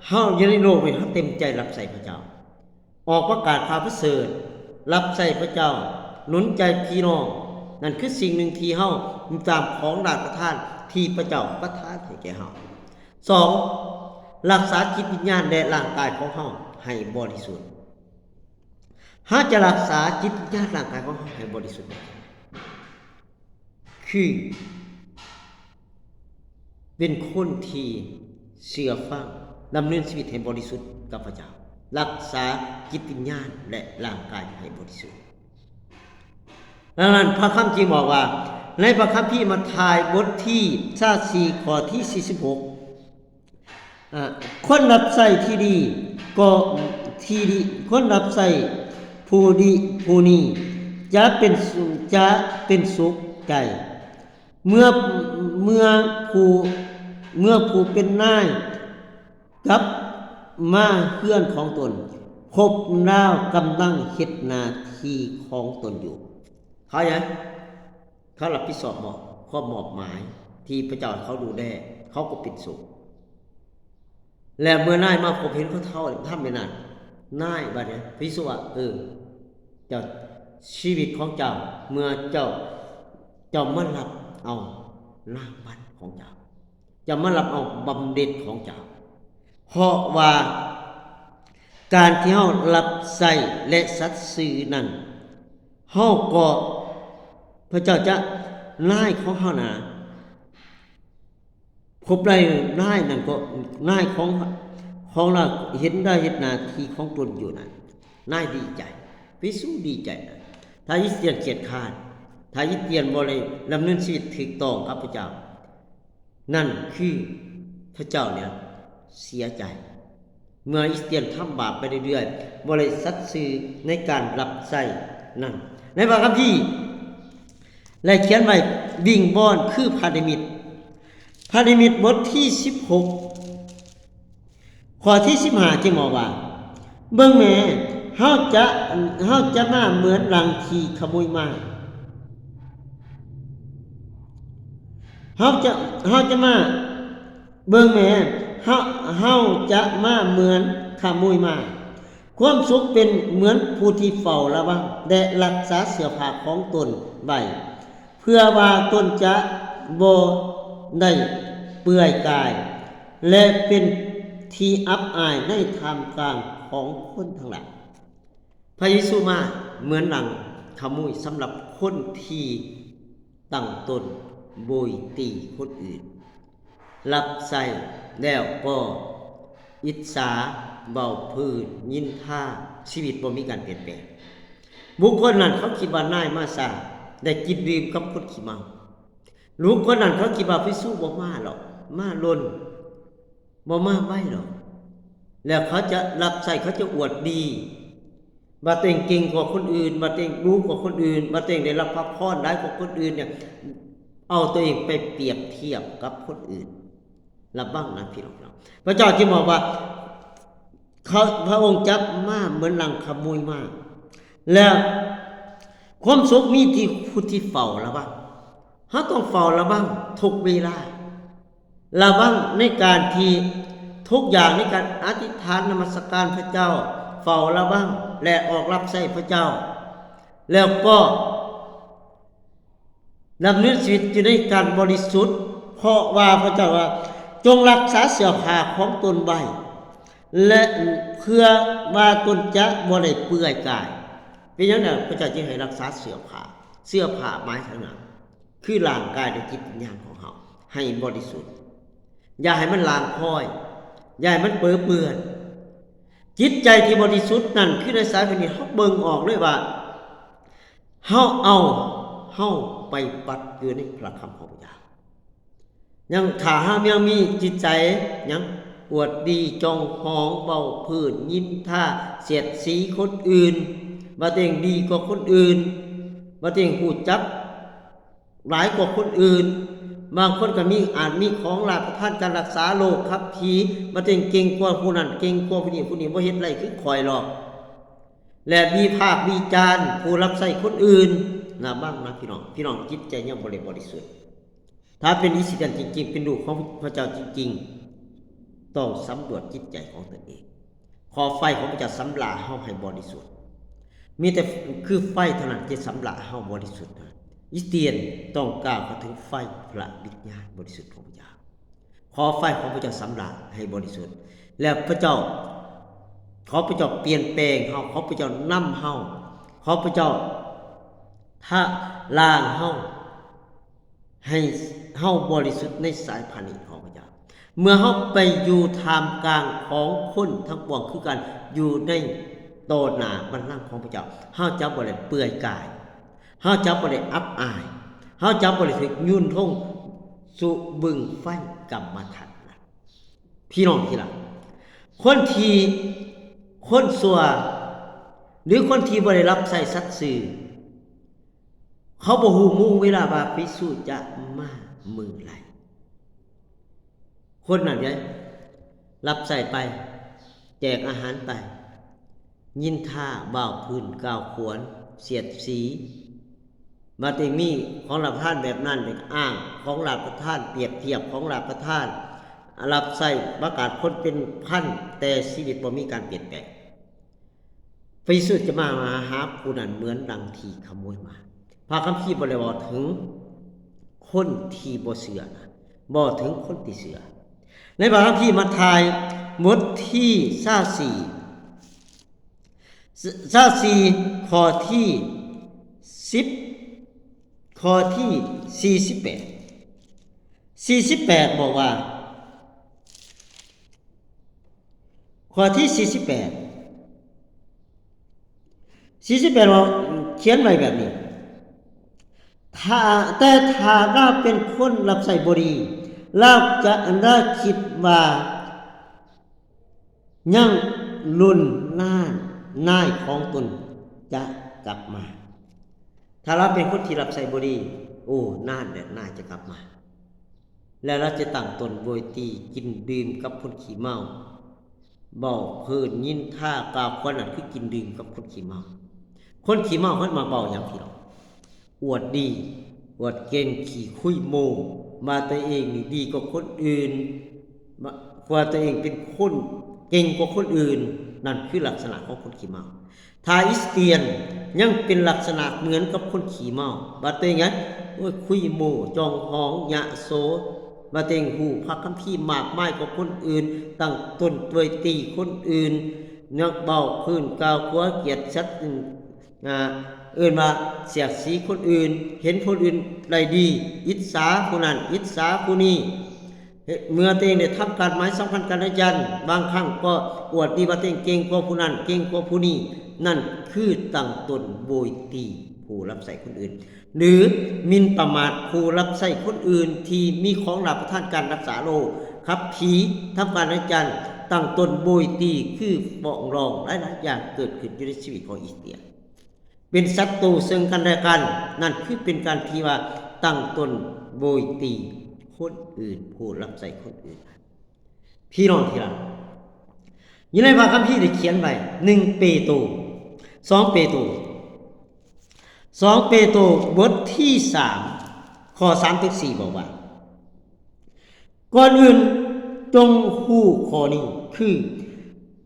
ເຮົາຢູ່ໃນໂລກນີ້ ເຮົາເຕັມໃຈຮັບໃຊ້ພະເຈົ້າ, ອອກປະກາດຂ່າວປະເສີດ, ຮັບໃຊ້ພະເຈົ້າ, ໜູນໃຈພີ່ນ້ອງ, ນັ້ນຄືສິ່ງໜຶ່ງທີ່ເຮົາຕາມຂອງລາຊະທານທີ່ພະເຈົ້າປະທານໃຫ້ແກ່ເຮົາ. ສອງ, ຮັກສາຈິດວິນຍານ ແລະ ຮ່າງກາຍຂອງເຮົາໃຫ້ບໍລິສຸດ. ເຮົາຈະຮັກສາຈິດວິນຍານ ຮ່າງກາຍຂອງເຮົາໃຫ້ບໍລິສຸດ ຄືເປັນຄົນທີ່ເຊື່ອຟັງ, ດຳເນີນຊີວິດໃຫ້ບໍລິສຸດກັບພະເຈົ້າ, ຮັກສາຈິດວິນຍານ ແລະ ຮ່າງກາຍໃຫ້ບໍລິສຸດ. ດັ່ງນັ້ນ ພະຄຳຈຶ່ງບອກວ່າ ໃນພະຄຳພີມັດທາຍ ບົດທີຊາວສີ່ ຂໍ້ທີສີ່ສິບຫົກ ອາ ຄົນຮັບໃຊ້ທີ່ດີກໍ ທີ່ດີ ຄົນຮັບໃຊ້ຜູ້ດີຜູ້ນີ້ຈະເປັນ ຈະເປັນສຸກໃຈ ເມື່ອ ເມື່ອຜູ້ ເມື່ອຜູ້ເປັນນາຍກັບມາເຮືອນຂອງຕົນ ພົບລາວກຳລັງເຮັດໜ້າທີ່ຂອງຕົນຢູ່. ເຂົາຫຍັງ? ເຂົາຮັບຜິດຊອບມອບ ຄວາມມອບໝາຍທີ່ພະເຈົ້າໃຫ້ເຂົາດູແລ, ເຂົາກໍເປັນສຸກ. ແລະ ເມື່ອນາຍມາພົບເຫັນເຂົາເທົ່າທຳແບບນັ້ນ, ນາຍບາດນີ້ ພະເຢຊູວ່າ ເອີ ເຈົ້າ ຊີວິດຂອງເຈົ້າ, ເມື່ອເຈົ້າ ເຈົ້າມາຮັບເອົາລາງວັນຂອງເຈົ້າ, ເຈົ້າມາຮັບເອົາບຳເໜັດຂອງເຈົ້າ. ເພາະວ່າການທີ່ເຮົາຮັບໃຊ້ ແລະ ສັດຊື່ນັ້ນ ເຮົາກໍ ພະເຈົ້າຈະນາຍຂອງເຮົານະ ພົບໃດນາຍນັ້ນກໍນາຍຂອງ ຂອງລາວເຫັນໄດ້ເຮັດໜ້າທີ່ຂອງຕົນຢູ່ນັ້ນ ນາຍດີໃຈ ພິສຸດີໃຈນະ. ຖ້າຄຣິສຕຽນຂຽດຄ້ານ ຖ້າຄຣິສຕຽນບໍ່ໄດ້ດຳເນີນຊີວິດຖືກຕ້ອງກັບພະເຈົ້າ ນັ້ນຄືພະເຈົ້າເນຍເສຍໃຈ. ເມື່ອຄຣິສຕຽນທຳບາບໄປເລື້ອຍໆ ບໍ່ໄດ້ສັດຊື່ໃນການຮັບໃຊ້ນັ້ນ. ໃນພະຄຳພີໄດ້ຂຽນໄວ້ ວິງວອນຄືພະນິມິດ. ພະນິມິດບົດທີສິບຫົກ ຂໍ້ທີສິບຫ້າ ຈຶ່ງບອກວ່າ ເບິ່ງແມ້ ເຮົາຈະ ເຮົາຈະມາເໝືອນດັ່ງທີ່ຂະໂມຍມາ. ເຮົາຈະ ເຮົາຈະມາ ເບິ່ງແມ້ ເຮົາ ເຮົາຈະມາເໝືອນຂະໂມຍມາ. ຄວາມສຸກເປັນເໝືອນຜູ້ທີ່ເຝົ້າລະວັງ ແລະ ຮັກສາເສື້ອຜ້າຂອງຕົນໄວ້ ເພື່ອວ່າຕົນຈະບໍ່ໄດ້ເປື່ອຍກາຍ ແລະ ເປັນທີ່ອັບອາຍໃນທ່າມກາງຂອງຄົນທັງຫຼາຍ. ພະເຢຊູມາເໝືອນດັ່ງຂະໂມຍສຳລັບຄົນທີ່ຕັ້ງຕົນໂບຍຕີຄົນອື່ນ, ຮັບໃຊ້ແລ້ວກໍອິດສາ, ເວົ້າພື້ນ, ນິນທາ, ຊີວິດບໍ່ມີການປ່ຽນແປງ. ບຸກຄົນນັ້ນເຂົາຄິດວ່ານາຍມາຊ້າ, ໄດ້ກິນດື່ມກັບຄົນຂີ້ເມົາ. ບຸກຄົນນັ້ນເຂົາຄິດວ່າພະເຢຊູບໍ່ມາຫຼອກ, ມາຫຼົ່ນ. ບໍ່ມາໄວດອກ. ແລ້ວເຂົາຈະຮັບໃຊ້, ເຂົາຈະອວດດີວ່າຕົວເອງເກັ່ງກວ່າຄົນອື່ນ, ວ່າຕົວເອງຮູ້ກວ່າຄົນອື່ນ, ວ່າຕົວເອງໄດ້ຮັບພະພອນຫຼາຍກວ່າຄົນອື່ນເນ່ຍ, ເອົາຕົວເອງໄປປຽບທຽບກັບຄົນອື່ນ. ລະວັງນະພີ່ນ້ອງ, ພະເຈົ້າຈຶ່ງບອກວ່າ ເຂົາ, ພະອົງຈະມາເໝືອນດັ່ງຂະໂມຍມາ. ແລ້ວຄວາມສຸກມີທີ່ຜູ້ທີ່ເຝົ້າລະວັງ. ເຮົາຕ້ອງເຝົ້າລະວັງທຸກເວລາ. ລະວັງໃນການທີ່ ທຸກຢ່າງໃນການອະທິຖານນະມັດສະການພະເຈົ້າ, ເຝົ້າລະວັງ ແລະ ອອກຮັບໃຊ້ພະເຈົ້າ, ແລ້ວກໍດຳເນີນຊີວິດຢູ່ໃນການບໍລິສຸດ, ເພາະວ່າພະເຈົ້າວ່າ, ຈົ່ງຮັກສາເສື້ອຜ້າຂອງຕົນໄວ້ ແລະ ເພື່ອວ່າຕົນຈະບໍ່ໄດ້ເປື່ອຍກາຍ. ເປັນຫຍັງລະພະເຈົ້າຈຶ່ງໃຫ້ຮັກສາເສື້ອຜ້າ? ເສື້ອຜ້າໝາຍເຖິງຫຍັງ? ຄືຮ່າງກາຍ ແລະ ຈິດວິນຍານຂອງເຮົາໃຫ້ບໍລິສຸດ, ຢ່າໃຫ້ມັນລ່າງຄອຍ, ຢ່າໃຫ້ມັນເປິເປື້ອນ. ຈິດໃຈທີ່ບໍລິສຸດນັ້ນ ຄືໃນສາຍພະເນດ ເຮົາເບິ່ງອອກເລີຍວ່າ ເຮົາເອົາເຮົາໄປປັກຢູ່ໃນພະຄຳຂອງພະເຈົ້າ. ຍັງ ຖ້າເຮົາຍັງມີຈິດໃຈຫຍັງ ອວດດີ, ຈອງຫອງ, ເວົ້າພື້ນ, ນິນທາ, ສຽດສີຄົນອື່ນ, ວ່າຕົວເອງດີກວ່າຄົນອື່ນ, ວ່າຕົວເອງຮູ້ຈັກ ຫຼາຍກວ່າຄົນອື່ນ, ບາງຄົນກໍມີ ອາດມີຂອງລາດປະທານການລັກສາໂລກຂັບຂີ່, ວ່າຕົວເອງເກັ່ງກວ່າຜູ້ນັ້ນ, ເກັ່ງກວ່າຜູ້ນີ້, ຜູ້ນີ້ບໍ່ເຮັດໄດ້ຄືຂ້ອຍດອກ, ແລະ ວິພາກວິຈານຜູ້ຮັບໃຊ້ຄົນອື່ນ. ລະວັງນະພີ່ນ້ອງ, ພີ່ນ້ອງຈິດໃຈຍັງບໍ່ໄດ້ບໍລິສຸດ. ຖ້າເປັນຄຣິສຕຽນຈິງໆ, ເປັນລູກຂອງພະເຈົ້າຈິງໆ, ຕ້ອງສຳຫຼວດຈິດໃຈຂອງຕົນເອງ. ຂໍໄຟຂອງພະເຈົ້າສຳລາເຮົາໃຫ້ບໍລິສຸດ. ມີແຕ່ຄືໄຟເທົ່ານັ້ນທີ່ສຳລາເຮົາບໍລິສຸດ. ຄຣິສຕຽນຕ້ອງກ້າວເຂົ້າເຖິງໄຟພະວິນຍານບໍລິສຸດຂອງພະເຈົ້າ. ຂໍໄຟຂອງພະເຈົ້າສຳລາໃຫ້ບໍລິສຸດ. ແລ້ວພະເຈົ້າ, ຂໍພະເຈົ້າປ່ຽນແປງເຮົາ, ຂໍພະເຈົ້ານຳເຮົາ, ຂໍພະເຈົ້າທະລ້າງເຮົາ ໃຫ້ເຮົາບໍລິສຸດໃນສາຍພະເນດຂອງພະເຈົ້າ. ເມື່ອເຮົາໄປຢູ່ທ່າມກາງຂອງຄົນທັງປວງ ຄືການຢູ່ໃນຕໍ່ໜ້າບັນລັງຂອງພະເຈົ້າ, ເຮົາຈະບໍ່ໄດ້ເປື່ອຍກາຍ, ເຮົາຈະບໍ່ໄດ້ອັບອາຍ, ເຮົາຈະບໍ່ໄດ້ຖືກໂຍນລົງສູ່ບຶງໄຟກຳມະທັນນະ. ພີ່ນ້ອງທີ່ລັກ, ຄົນທີ່, ຄົນຊົ່ວ ຫຼື ຄົນທີ່ບໍ່ໄດ້ຮັບໃຊ້ສັດຊື່ ເຂົາບໍ່ຮູ້ໂມງເວລາວ່າພະເຢຊູຈະມາມື້ໃດ. ຄົນນັ້ນເດ້ ຮັບໃຊ້ໄປ, ແຈກອາຫານໄປ, ນິນທາ, ເວົ້າພື້ນ, ກ່າວຂວັນ, ສຽດສີ, ບັດນີ້ມີຂອງລາດປະທານແບບນັ້ນ, ອ້າງຂອງລາດປະທານ, ປຽບທຽບຂອງລາດປະທານ, ຮັບໃຊ້ປະກາດຄົນເປັນພັນ, ແຕ່ຊີວິດບໍ່ມີການປ່ຽນແປງ. ພະເຢຊູຈະມາຫາຜູ້ນັ້ນເໝືອນດັ່ງທີ່ຂະໂມຍມາ. ພະຄຳພີບໍ່ໄດ້ເວົ້າເຖິງຄົນທີ່ບໍ່ເຊື່ອນະ, ເວົ້າເຖິງຄົນທີ່ເຊື່ອ. ໃນພະຄຳພີມັດທາຍ ບົດທີຊາວສີ່ ຊາວສີ່ ຂໍ້ທີສິບ ຂໍ້ທີສີ່ສິບແປດ ສີ່ສິບແປດ ບອກວ່າ ຂໍ້ທີສີ່ສິບແປດ ສີ່ສິບແປດ ວ່າ ຂຽນໄວ້ແບບນີ້ ຖ້າ ແຕ່ຖ້າລາວເປັນຄົນຮັບໃຊ້ບໍ່ດີ ລາວຈະ ລາວຄິດວ່າຍັງລຸນນານນາຍຂອງຕົນຈະກັບມາ. ຖ້າລາວເປັນຄົນທີ່ຮັບໃຊ້ບໍ່ດີ ໂອ້ ນານແຫຼະນາຍຈະກັບມາ. ແລະ ລາວຈະຕັ້ງຕົນໂບຍຕີ ກິນດື່ມກັບຄົນຂີ້ເມົາ ເວົ້າເພີ້ນນິນທາກ່າວຂວັນ ນັ້ນຄືກິນດື່ມກັບຄົນຂີ້ເມົາ. ຄົນຂີ້ເມົາເພິ່ນມັກເວົ້າຫຍັງພີ່ນ້ອງ? ອວດດີ ອວດເກັ່ງ ຂີ້ຄຸຍໂມ້ ວ່າຕົວເອງນີ້ດີກວ່າຄົນອື່ນ ວ່າຕົວເອງເປັນຄົນເກັ່ງກວ່າຄົນອື່ນ ນັ້ນຄືລັກສະນະຂອງຄົນຂີ້ເມົາ. ຖ້າຄຣິສຕຽນຍັງເປັນລັກສະນະເໝືອນກັບຄົນຂີ້ເມົາ ວ່າຕົວເອງຫຍັງ ໂອ້ຍ ຄຸຍໂມ້ ຈອງຫອງ ຍະໂສ ວ່າຕົວເອງຮູ້ພະຄຳພີມາກມາຍກວ່າຄົນອື່ນ ຕັ້ງຕົນໂບຍຕີຄົນອື່ນ ຍັກເວົ້າພື້ນກ່າວຂົວກຽດສັດ ອາ ເອີ້ນວ່າສຽດສີຄົນອື່ນ ເຫັນຄົນອື່ນໄດ້ດີ ອິດສາຜູ້ນັ້ນ ອິດສາຜູ້ນີ້. ເມື່ອຕົວເອງໄດ້ທຳການໝາຍສຳພັນກັນນະຈັນ ບາງຄັ້ງກໍອວດດີວ່າຕົວເອງເກັ່ງກວ່າຜູ້ນັ້ນ ເກັ່ງກວ່າຜູ້ນີ້ ນັ້ນຄືຕັ້ງຕົນໂບຍຕີຜູ້ຮັບໃຊ້ຄົນອື່ນ ຫຼື ໝິ່ນປະໝາດຜູ້ຮັບໃຊ້ຄົນອື່ນທີ່ມີຂອງລາບປະທານການຮັກສາໂລກ ຂັບຜີ ທຳການນະຈັນ ຕັ້ງຕົນໂບຍຕີ ຄືຟ້ອງຮ້ອງຫຼາຍໆຢ່າງເກີດຂຶ້ນຢູ່ໃນຊີວິດຂອງຄຣິສຕຽນ. ເປັນສັດຕູເຊິ່ງກັນແລະກັນ ນັ້ນຄືເປັນການທີ່ວ່າຕັ້ງຕົນໂບຍຕີຄົນອື່ນ ຜູ້ຮັບໃຊ້ຄົນອື່ນ. ພີ່ນ້ອງທີ່ຮັກ, ຢູ່ໃນພະຄຳພີໄດ້ຂຽນໄວ້ ໜຶ່ງເປໂຕ ສອງເປໂຕ ສອງເປໂຕ ບົດທີສາມ ຂໍ້ສາມເຖິງສີ່ ບອກວ່າ ກ່ອນອື່ນຈົ່ງຮູ້ຂໍ້ນີ້ຄື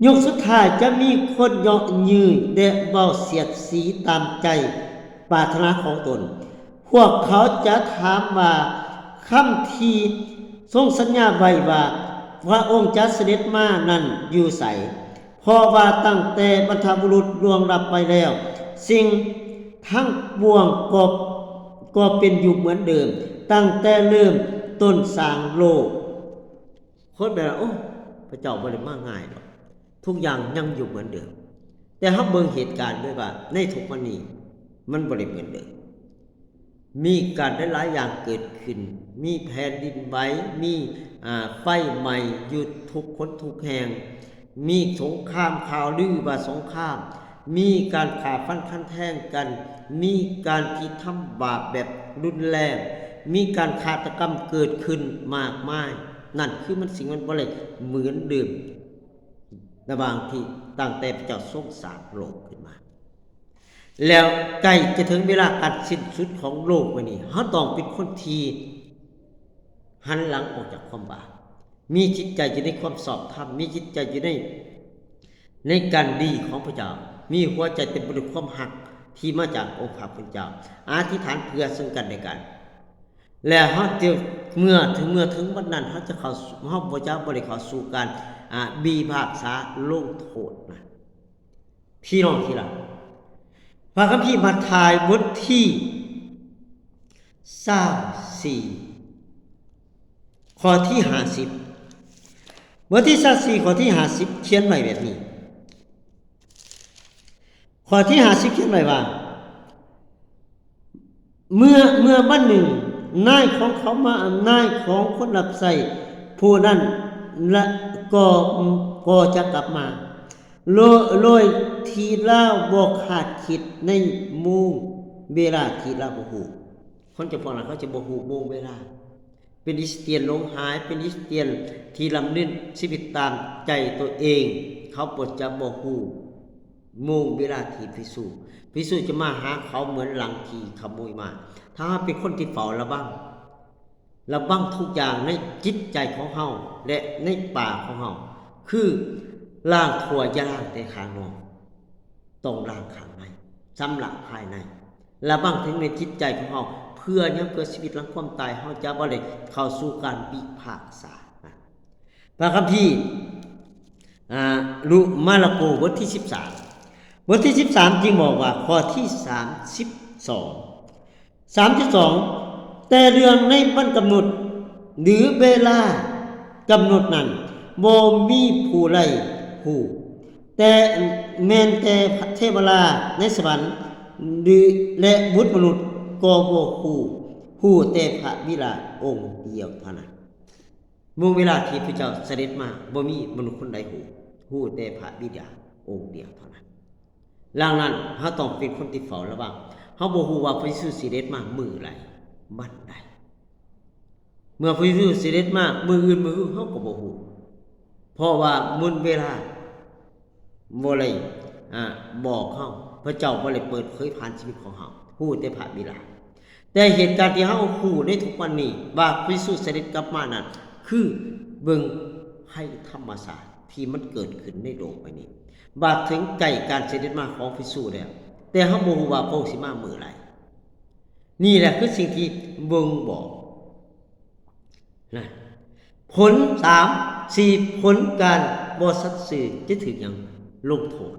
ຍຸກສຸດທ້າຍຈະມີຄົນເຍາະເຍີ້ຍ ແລະ ເວົ້າສຽດສີຕາມໃຈປາດຖະໜາຂອງຕົນ. ພວກເຂົາຈະຖາມວ່າ ຄຳທີ່ຊົງສັນຍາໄວ້ວ່າ ພະອົງຈະສະເດັດມານັ້ນຢູ່ໃສ? ເພາະວ່າຕັ້ງແຕ່ບັນພະບຸລຸດລ່ວງລັບໄປແລ້ວ, ສິ່ງທັງປວງກໍ ກໍເປັນຢູ່ເໝືອນເດີມ, ຕັ້ງແຕ່ເລີ່ມຕົ້ນສ້າງໂລກ. ຄົນແບບວ່າ ໂອ້ ພະເຈົ້າບໍ່ໄດ້ມາງ່າຍດອກ, ທຸກຢ່າງຍັງຢູ່ເໝືອນເດີມ. ແຕ່ເຮົາເບິ່ງເຫດການເລີຍວ່າ ໃນທຸກວັນນີ້ມັນບໍ່ໄດ້ເໝືອນເດີມ. ມີການຫຼາຍໆຢ່າງເກີດຂຶ້ນ, ມີແຜ່ນດິນໄຫວ, ມີ ອາ ໄຟໄໝ້ຢູ່ທຸກຄົນທຸກແຫ່ງ, ມີສົງຄາມ, ຂ່າວລືວ່າສົງຄາມ, ມີການຂ້າຟັນຄັນແທງກັນ, ມີການກະທຳບາບແບບຮຸນແຮງ, ມີການຄາດຕະກຳເກີດຂຶ້ນມາກມາຍ. ນັ້ນຄືມັນ ສິ່ງມັນບໍ່ໄດ້ເໝືອນເດີມ ລະຫວ່າງທີ່ຕັ້ງແຕ່ພະເຈົ້າຊົງສ້າງໂລກຂຶ້ນມາ. ແລ້ວໃກ້ຈະເຖິງເວລາການສິ້ນສຸດຂອງໂລກໃບນີ້, ເຮົາຕ້ອງເປັນຄົນທີ່ຫັນຫຼັງອອກຈາກຄວາມບາບ, ມີຈິດໃຈຢູ່ໃນຄວາມຊອບທຳ, ມີຈິດໃຈຢູ່ໃນ ໃນການດີຂອງພະເຈົ້າ, ມີຫົວໃຈເຕັມໄປດ້ວຍຄວາມຮັກທີ່ມາຈາກອົງພະຜູ້ເປັນເຈົ້າ, ອະທິຖານເພື່ອເຊິ່ງກັນແລະກັນ. ແລ້ວເຮົາຈະ ເມື່ອເຖິງ ເມື່ອເຖິງວັນນັ້ນ ເຮົາຈະເຂົ້າ ເຮົາບໍ່ຈະ ບໍ່ໄດ້ເຂົ້າສູ່ການ ອາ ພິພາກສາລົງໂທດນະ. ພີ່ນ້ອງທີ່ຮັກ, ພະຄຳພີມັດທາຍບົດທີຊາວສີ່ ຂໍ້ທີຫ້າສິບ, ບົດທີຊາວສີ່ ຂໍ້ທີຫ້າສິບ ຂຽນໄວ້ແບບນີ້. ຂໍ້ທີຫ້າສິບຂຽນໄວ້ວ່າ ເມື່ອ ເມື່ອວັນໜຶ່ງນາຍຂອງເຂົາມາ ນາຍຂອງຄົນຮັບໃຊ້ຜູ້ນັ້ນລະກໍ ກໍຈະກັບມາ ໂດຍ ໂດຍທີ່ລາວບໍ່ຄາດຄິດໃນໂມງເວລາທີ່ລາວບໍ່ຮູ້. ຄົນຈຳພວກນັ້ນເຂົາຈະບໍ່ຮູ້ໂມງເວລາ. ເປັນຄຣິສຕຽນຫຼົງຫາຍ, ເປັນຄຣິສຕຽນທີ່ລຳເລີນຊີວິດຕາມໃຈຕົວເອງ, ເຂົາກໍຈະບໍ່ຮູ້ໂມງເວລາທີ່ພະເຢຊູ ພະເຢຊູຈະມາຫາເຂົາເໝືອນຫຼັງທີ່ຂະໂມຍມາ. ຖ້າເຮົາເປັນຄົນທີ່ເຝົ້າລະວັງ, ລະວັງທຸກຢ່າງໃນຈິດໃຈຂອງເຮົາ ແລະ ໃນປາກຂອງເຮົາ, ຄືລ້າງຖ້ວຍຢ່າລ້າງແຕ່ຂ້າງນອກ, ຕ້ອງລ້າງຂ້າງໃນ, ຊຳລະພາຍໃນ. ລະວັງເຖິງໃນຈິດໃຈຂອງເຮົາ, ເພື່ອຫຍັງ? ເພື່ອຊີວິດຫຼັງຄວາມຕາຍ ເຮົາຈະບໍ່ໄດ້ເຂົ້າສູ່ການພິພາກສາ. ພະຄຳພີ ອາ ລຸມາລະໂກ ບົດທີສິບສາມ ບົດທີສິບສາມຈຶ່ງບອກວ່າ ຂໍ້ທີສາມສິບສອງ ສາມສິບສອງ ແຕ່ເລື່ອງໃນວັນກຳນົດ ຫຼື ເວລາກຳນົດນັ້ນ ບໍ່ມີຜູ້ໃດຮູ້ ແຕ່ແມ່ນແຕ່ເທວະລາໃນສະຫວັນ ຫຼື ແລະ ບຸດມະນຸດກໍບໍ່ຮູ້ ຮູ້ແຕ່ພະບິດາອົງດຽວເທົ່ານັ້ນ. ເບິ່ງເວລາທີ່ພະເຈົ້າສະເດັດມາ ບໍ່ມີມະນຸດຄົນໃດຮູ້ ຮູ້ແຕ່ພະບິດາອົງດຽວເທົ່ານັ້ນ. ດັ່ງນັ້ນ ເຮົາຕ້ອງເປັນຄົນທີ່ເຝົ້າລະວັງ. ເຮົາບໍ່ຮູ້ວ່າພະເຢຊູຊິເດັດມາມື້ໃດ, ວັນໃດ. ເມື່ອພະເຢຊູຊິເດັດມາມື້ອື່ນມື້ຮື ເຮົາກໍບໍ່ຮູ້. ເພາະວ່າມື້ເວລາບໍ່ໄດ້ ອາ ບອກເຮົາ, ພະເຈົ້າບໍ່ໄດ້ເປີດເຜີຍຜ່ານຊີວິດຂອງເຮົາ, ຮູ້ແຕ່ພະບິດາ. ແຕ່ເຫດການທີ່ເຮົາຮູ້ໃນທຸກວັນນີ້ວ່າພະເຢຊູສະເດັດກັບມານັ້ນ ຄືເບິ່ງໄພທຳມະຊາດທີ່ມັນເກີດຂຶ້ນໃນໂລກໃບນີ້ ວ່າເຖິງໃກ້ການສະເດັດມາຂອງພະເຢຊູແລ້ວ, ແຕ່ເຮົາບໍ່ຮູ້ວ່າພະອົງຊິມາມື້ໃດ. ນີ້ແຫຼະຄືສິ່ງທີ່ບົ່ງບອກນະ. ຜົນ ສາມ ສີ່ ຜົນການບໍ່ສັດຊື່ຈະຖືກຫຍັງ? ລົງໂທດ.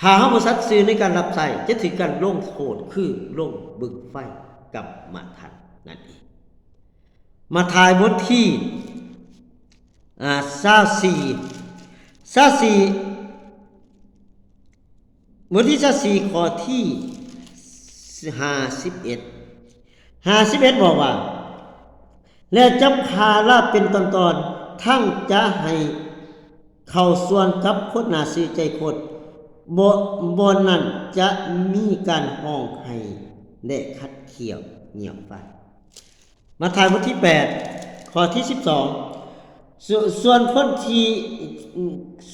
ຖ້າເຮົາບໍ່ສັດຊື່ໃນການຮັບໃຊ້ ຈະຖືກການລົງໂທດ ຄືລົງບຶງໄຟກຳມະທັນນັ້ນເອງ. ມາທາຍບົດທີ ອາ ຊາວສີ່ ຊາວສີ່ ບົດທີຊາວສີ່ ຂໍ້ທີຫ້າສິບເອັດ ຫ້າສິບເອັດ ບອກວ່າ ແລະ ຈະຜ່າລາບເປັນຕອນໆ ທັງຈະໃຫ້ເຂົ້າສ່ວນກັບຄົນໜ້າຊື່ໃຈຄົດ, ບໍ່ ບ່ອນນັ້ນຈະມີການຮ້ອງໄຫ້ ແລະ ຂັດຂ້ຽວງຽບຟັນ. ມາທາຍບົດທີແປດ ຂໍ້ທີສິບສອງ ສ່ວນ ສ່ວນຄົນທີ່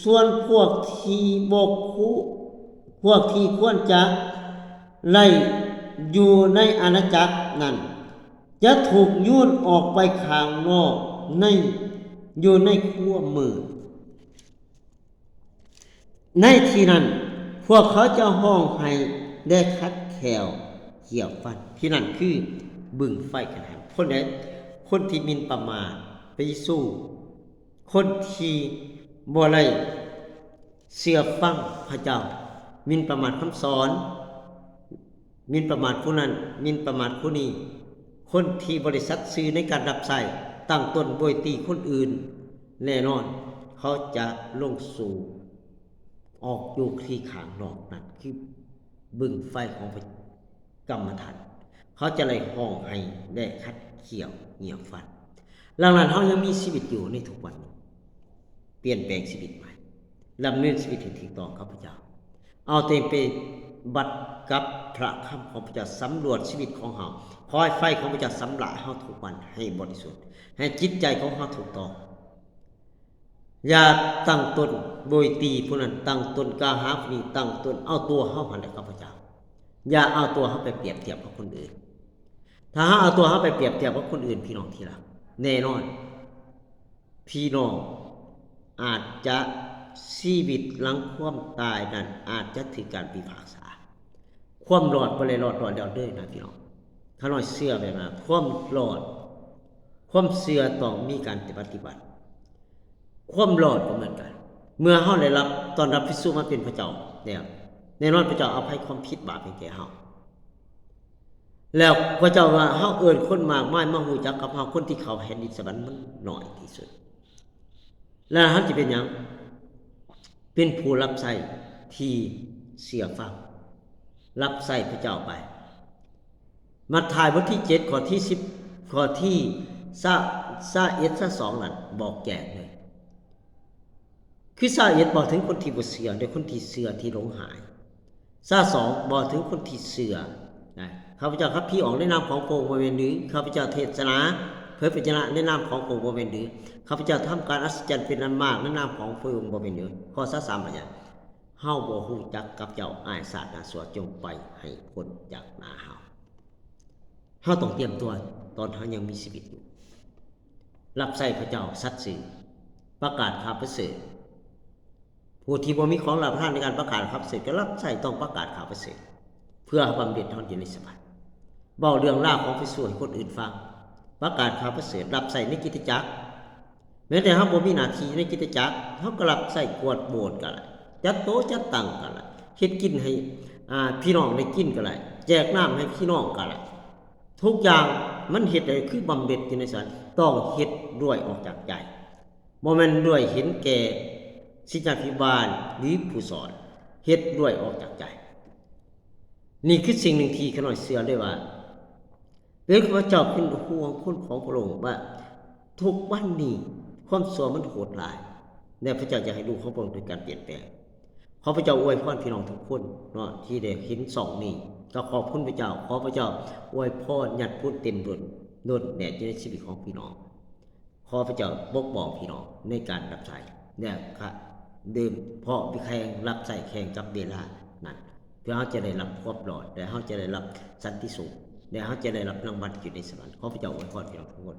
ສ່ວນພວກທີ່ບໍ່ ພວກທີ່ຄວນຈະໄດ້ຢູ່ໃນອານາຈັກນັ້ນ ຈະຖືກໂຍນອອກໄປຂ້າງນອກໃນ ຢູ່ໃນຄວາມມືດ. ໃນທີ່ນັ້ນ ພວກເຂົາຈະຮ້ອງໄຫ້ ແລະ ຂັດແຂ້ວງຽບຟັນ. ທີ່ນັ້ນຄືບຶງໄຟກັງຫັນ. ຄົນໃດ? ຄົນທີ່ໝິ່ນປະໝາດພະເຢຊູ, ຄົນທີ່ບໍ່ໄດ້ເຊື່ອຟັງພະເຈົ້າ, ໝິ່ນປະໝາດຄຳສອນ, ໝິ່ນປະໝາດຜູ້ນັ້ນ, ໝິ່ນປະໝາດຜູ້ນີ້, ຄົນທີ່ບໍ່ໄດ້ສັດຊື່ໃນການຮັບໃຊ້, ຕັ້ງຕົນໂບຍຕີຄົນອື່ນ, ແນ່ນອນເຂົາຈະລົງສູ່ ອອກຢູ່ທີ່ຂ້າງນອກນັ້ນ ຄືບຶງໄຟຂອງພະກຳມະທັນ. ເຂົາຈະໄດ້ຮ້ອງໄຫ້ ແລະ ຂັດຂ້ຽວງຽບຟັນ. ດັ່ງນັ້ນ ເຮົາຍັງມີຊີວິດຢູ່ໃນທຸກວັນນີ້. ປ່ຽນແປງຊີວິດໃໝ່, ດຳເນີນຊີວິດໃຫ້ຖືກຕ້ອງກັບພະເຈົ້າ. ເອົາຕົວເອງໄປບັດກັບພະຄຳຂອງພະເຈົ້າ, ສຳຫຼວດຊີວິດຂອງເຮົາ. ຂໍໃຫ້ໄຟຂອງພະເຈົ້າຊຳລະເຮົາທຸກວັນໃຫ້ບໍລິສຸດ, ໃຫ້ຈິດໃຈຂອງເຮົາຖືກຕ້ອງ. ຢ່າຕັ້ງຕົນໂບຍຕີຜູ້ນັ້ນ, ຕັ້ງຕົນກ່າວຫາຜູ້ນີ້, ຕັ້ງຕົນເອົາຕົວເຮົາຫັ້ນແຫຼະກັບພະເຈົ້າ. ຢ່າເອົາຕົວເຮົາໄປປຽບທຽບກັບຄົນອື່ນ. ຖ້າເຮົາເອົາຕົວເຮົາໄປປຽບທຽບກັບຄົນອື່ນ, ພີ່ນ້ອງທີ່ຮັກ, ແນ່ນອນ ພີ່ນ້ອງອາດຈະ ຊີວິດຫຼັງຄວາມຕາຍນັ້ນອາດຈະຖືກການພິພາກສາ. ຄວາມລອດບໍ່ໄດ້ລອດ ລອດແລ້ວເດີນະພີ່ນ້ອງ. ຂ້ານ້ອຍເຊື່ອແບບນັ້ນ. ຄວາມລອດ, ຄວາມເຊື່ອຕ້ອງມີການປະຕິບັດ. ຄວາມລອດກໍເໝືອນກັນ. ເມື່ອເຮົາໄດ້ຮັບ ຕ້ອນຮັບພະເຢຊູມາເປັນພະເຈົ້າແລ້ວ, ແນ່ນອນພະເຈົ້າອະໄພຄວາມຜິດບາບໃຫ້ແກ່ເຮົາ. ແລ້ວພະເຈົ້າວ່າ ເຮົາເອີ້ນຄົນມາກມາຍມາຮູ້ຈັກກັບເຮົາ, ຄົນທີ່ເຂົ້າແຜ່ນດິນສະຫວັນມັນໜ້ອຍທີ່ສຸດ. ແລ້ວເຮົາຈະເປັນຫຍັງ? ເປັນຜູ້ຮັບໃຊ້ທີ່ເຊື່ອຟັງ, ຮັບໃຊ້ພະເຈົ້າໄປ. ມັດທາຍບົດທີເຈັດ ຂໍ້ທີສິບ ຂໍ້ທີຊາວ ຊາວເອັດ ຊາວສອງນັ້ນບອກແຈ້ງເລີຍ. ຄືຊາວເອັດບອກເຖິງຄົນທີ່ບໍ່ເຊື່ອ ແລະ ຄົນທີ່ເຊື່ອທີ່ຫຼົງຫາຍ. ຊາວສອງບອກເຖິງຄົນທີ່ເຊື່ອນະ. ຂ້າພະເຈົ້າຂັບຜີອອກໃນນາມຂອງພະອົງບໍ່ແມ່ນຫຼື? ຂ້າພະເຈົ້າເທດສະໜາເຜີຍພະຊະນະໃນນາມຂອງພະອົງບໍ່ແມ່ນຫຼື? ຂ້າພະເຈົ້າທຳການອັດສະຈັນເປັນອັນມາກໃນນາມຂອງພະອົງບໍ່ແມ່ນຫຼື? ຂໍ້ຊາວສາມວ່າຫຍັງ? ເຮົາບໍ່ຮູ້ຈັກກັບເຈົ້າ, ອ້າຍຊາດໜ້າຊົ່ວ, ຈົ່ງໄປໃຫ້ພົ້ນຈາກໜ້າເຮົາ. ເຮົາຕ້ອງຕຽມຕົວຕອນເຮົາຍັງມີຊີວິດຢູ່. ຮັບໃຊ້ພະເຈົ້າສັດຊື່, ປະກາດຂ່າວປະເສີດ. ຜູ້ທີ່ບໍ່ມີຂອງຮັບປະທານໃນການປະກາດຂ່າວປະເສີດ, ກໍຮັບໃຊ້ຕ້ອງປະກາດຂ່າວປະເສີດ ເພື່ອບຳເພັນທອນຢູ່ໃນສະຫວັນ. ເວົ້າເລື່ອງລາວຂອງພະເຢຊູໃຫ້ຄົນອື່ນຟັງ, ປະກາດຂ່າວປະເສີດ, ຮັບໃຊ້ໃນກິດຕະຈັກ. ແມ້ແຕ່ເຮົາບໍ່ມີໜ້າທີ່ໃນຄຣິສຕະຈັກ ເຮົາກໍຮັບໃຊ້ກວດໂບດກໍໄດ້ ຈັດໂຕະຈັດຕັ່ງກໍໄດ້ ເຮັດກິນໃຫ້ ອ່າ ພີ່ນ້ອງໄດ້ກິນກໍໄດ້ ແຈກນ້ຳໃຫ້ພີ່ນ້ອງກໍໄດ້. ທຸກຢ່າງມັນເຮັດໄດ້ຄືບຳເພັດຢູ່ໃນສະຫວັນ ຕ້ອງເຮັດດ້ວຍອອກຈາກໃຈ ບໍ່ແມ່ນດ້ວຍເຫັນແກ່ສິດສາພິບານ ຫຼື ຜູ້ສອນ ເຮັດດ້ວຍອອກຈາກໃຈ. ນີ້ຄືສິ່ງໜຶ່ງທີ່ຂ້ານ້ອຍເຊື່ອເລີຍວ່າ ເອີ ຂ້າພະເຈົ້າເປັນຫ່ວງຄົນຂອງພະອົງວ່າ ທຸກວັນນີ້ຄວາມຊົ່ວມັນໂຫດຫຼາຍ ແລະ ພະເຈົ້າຢາກໃຫ້ລູກຂອງພະອົງເກີດການປ່ຽນແປງ. ຂໍພະເຈົ້າອວຍພອນພີ່ນ້ອງທຸກຄົນເນາະ ທີ່ໄດ້ເຫັນຊ່ອງນີ້ ກໍຂອບຄຸນພະເຈົ້າ. ຂໍພະເຈົ້າອວຍພອນຍາດພຸນເຕັມລົ້ນ ລົ້ນແດ່ຢູ່ໃນຊີວິດຂອງພີ່ນ້ອງ. ຂໍພະເຈົ້າປົກປ້ອງພີ່ນ້ອງໃນການຮັບໃຊ້ ແລະ ກະດື່ມເພາະແຂ່ງ ຮັບໃຊ້ແຂ່ງກັບເວລານັ້ນ ເພື່ອເຮົາຈະໄດ້ຮັບຄວາມລອດ ແລະ ເຮົາຈະໄດ້ຮັບສັນຕິສຸກ ແລະ ເຮົາຈະໄດ້ຮັບລາງວັນຢູ່ໃນສະຫວັນ. ຂໍພະເຈົ້າອວຍພອນພີ່ນ້ອງທຸກຄົນ.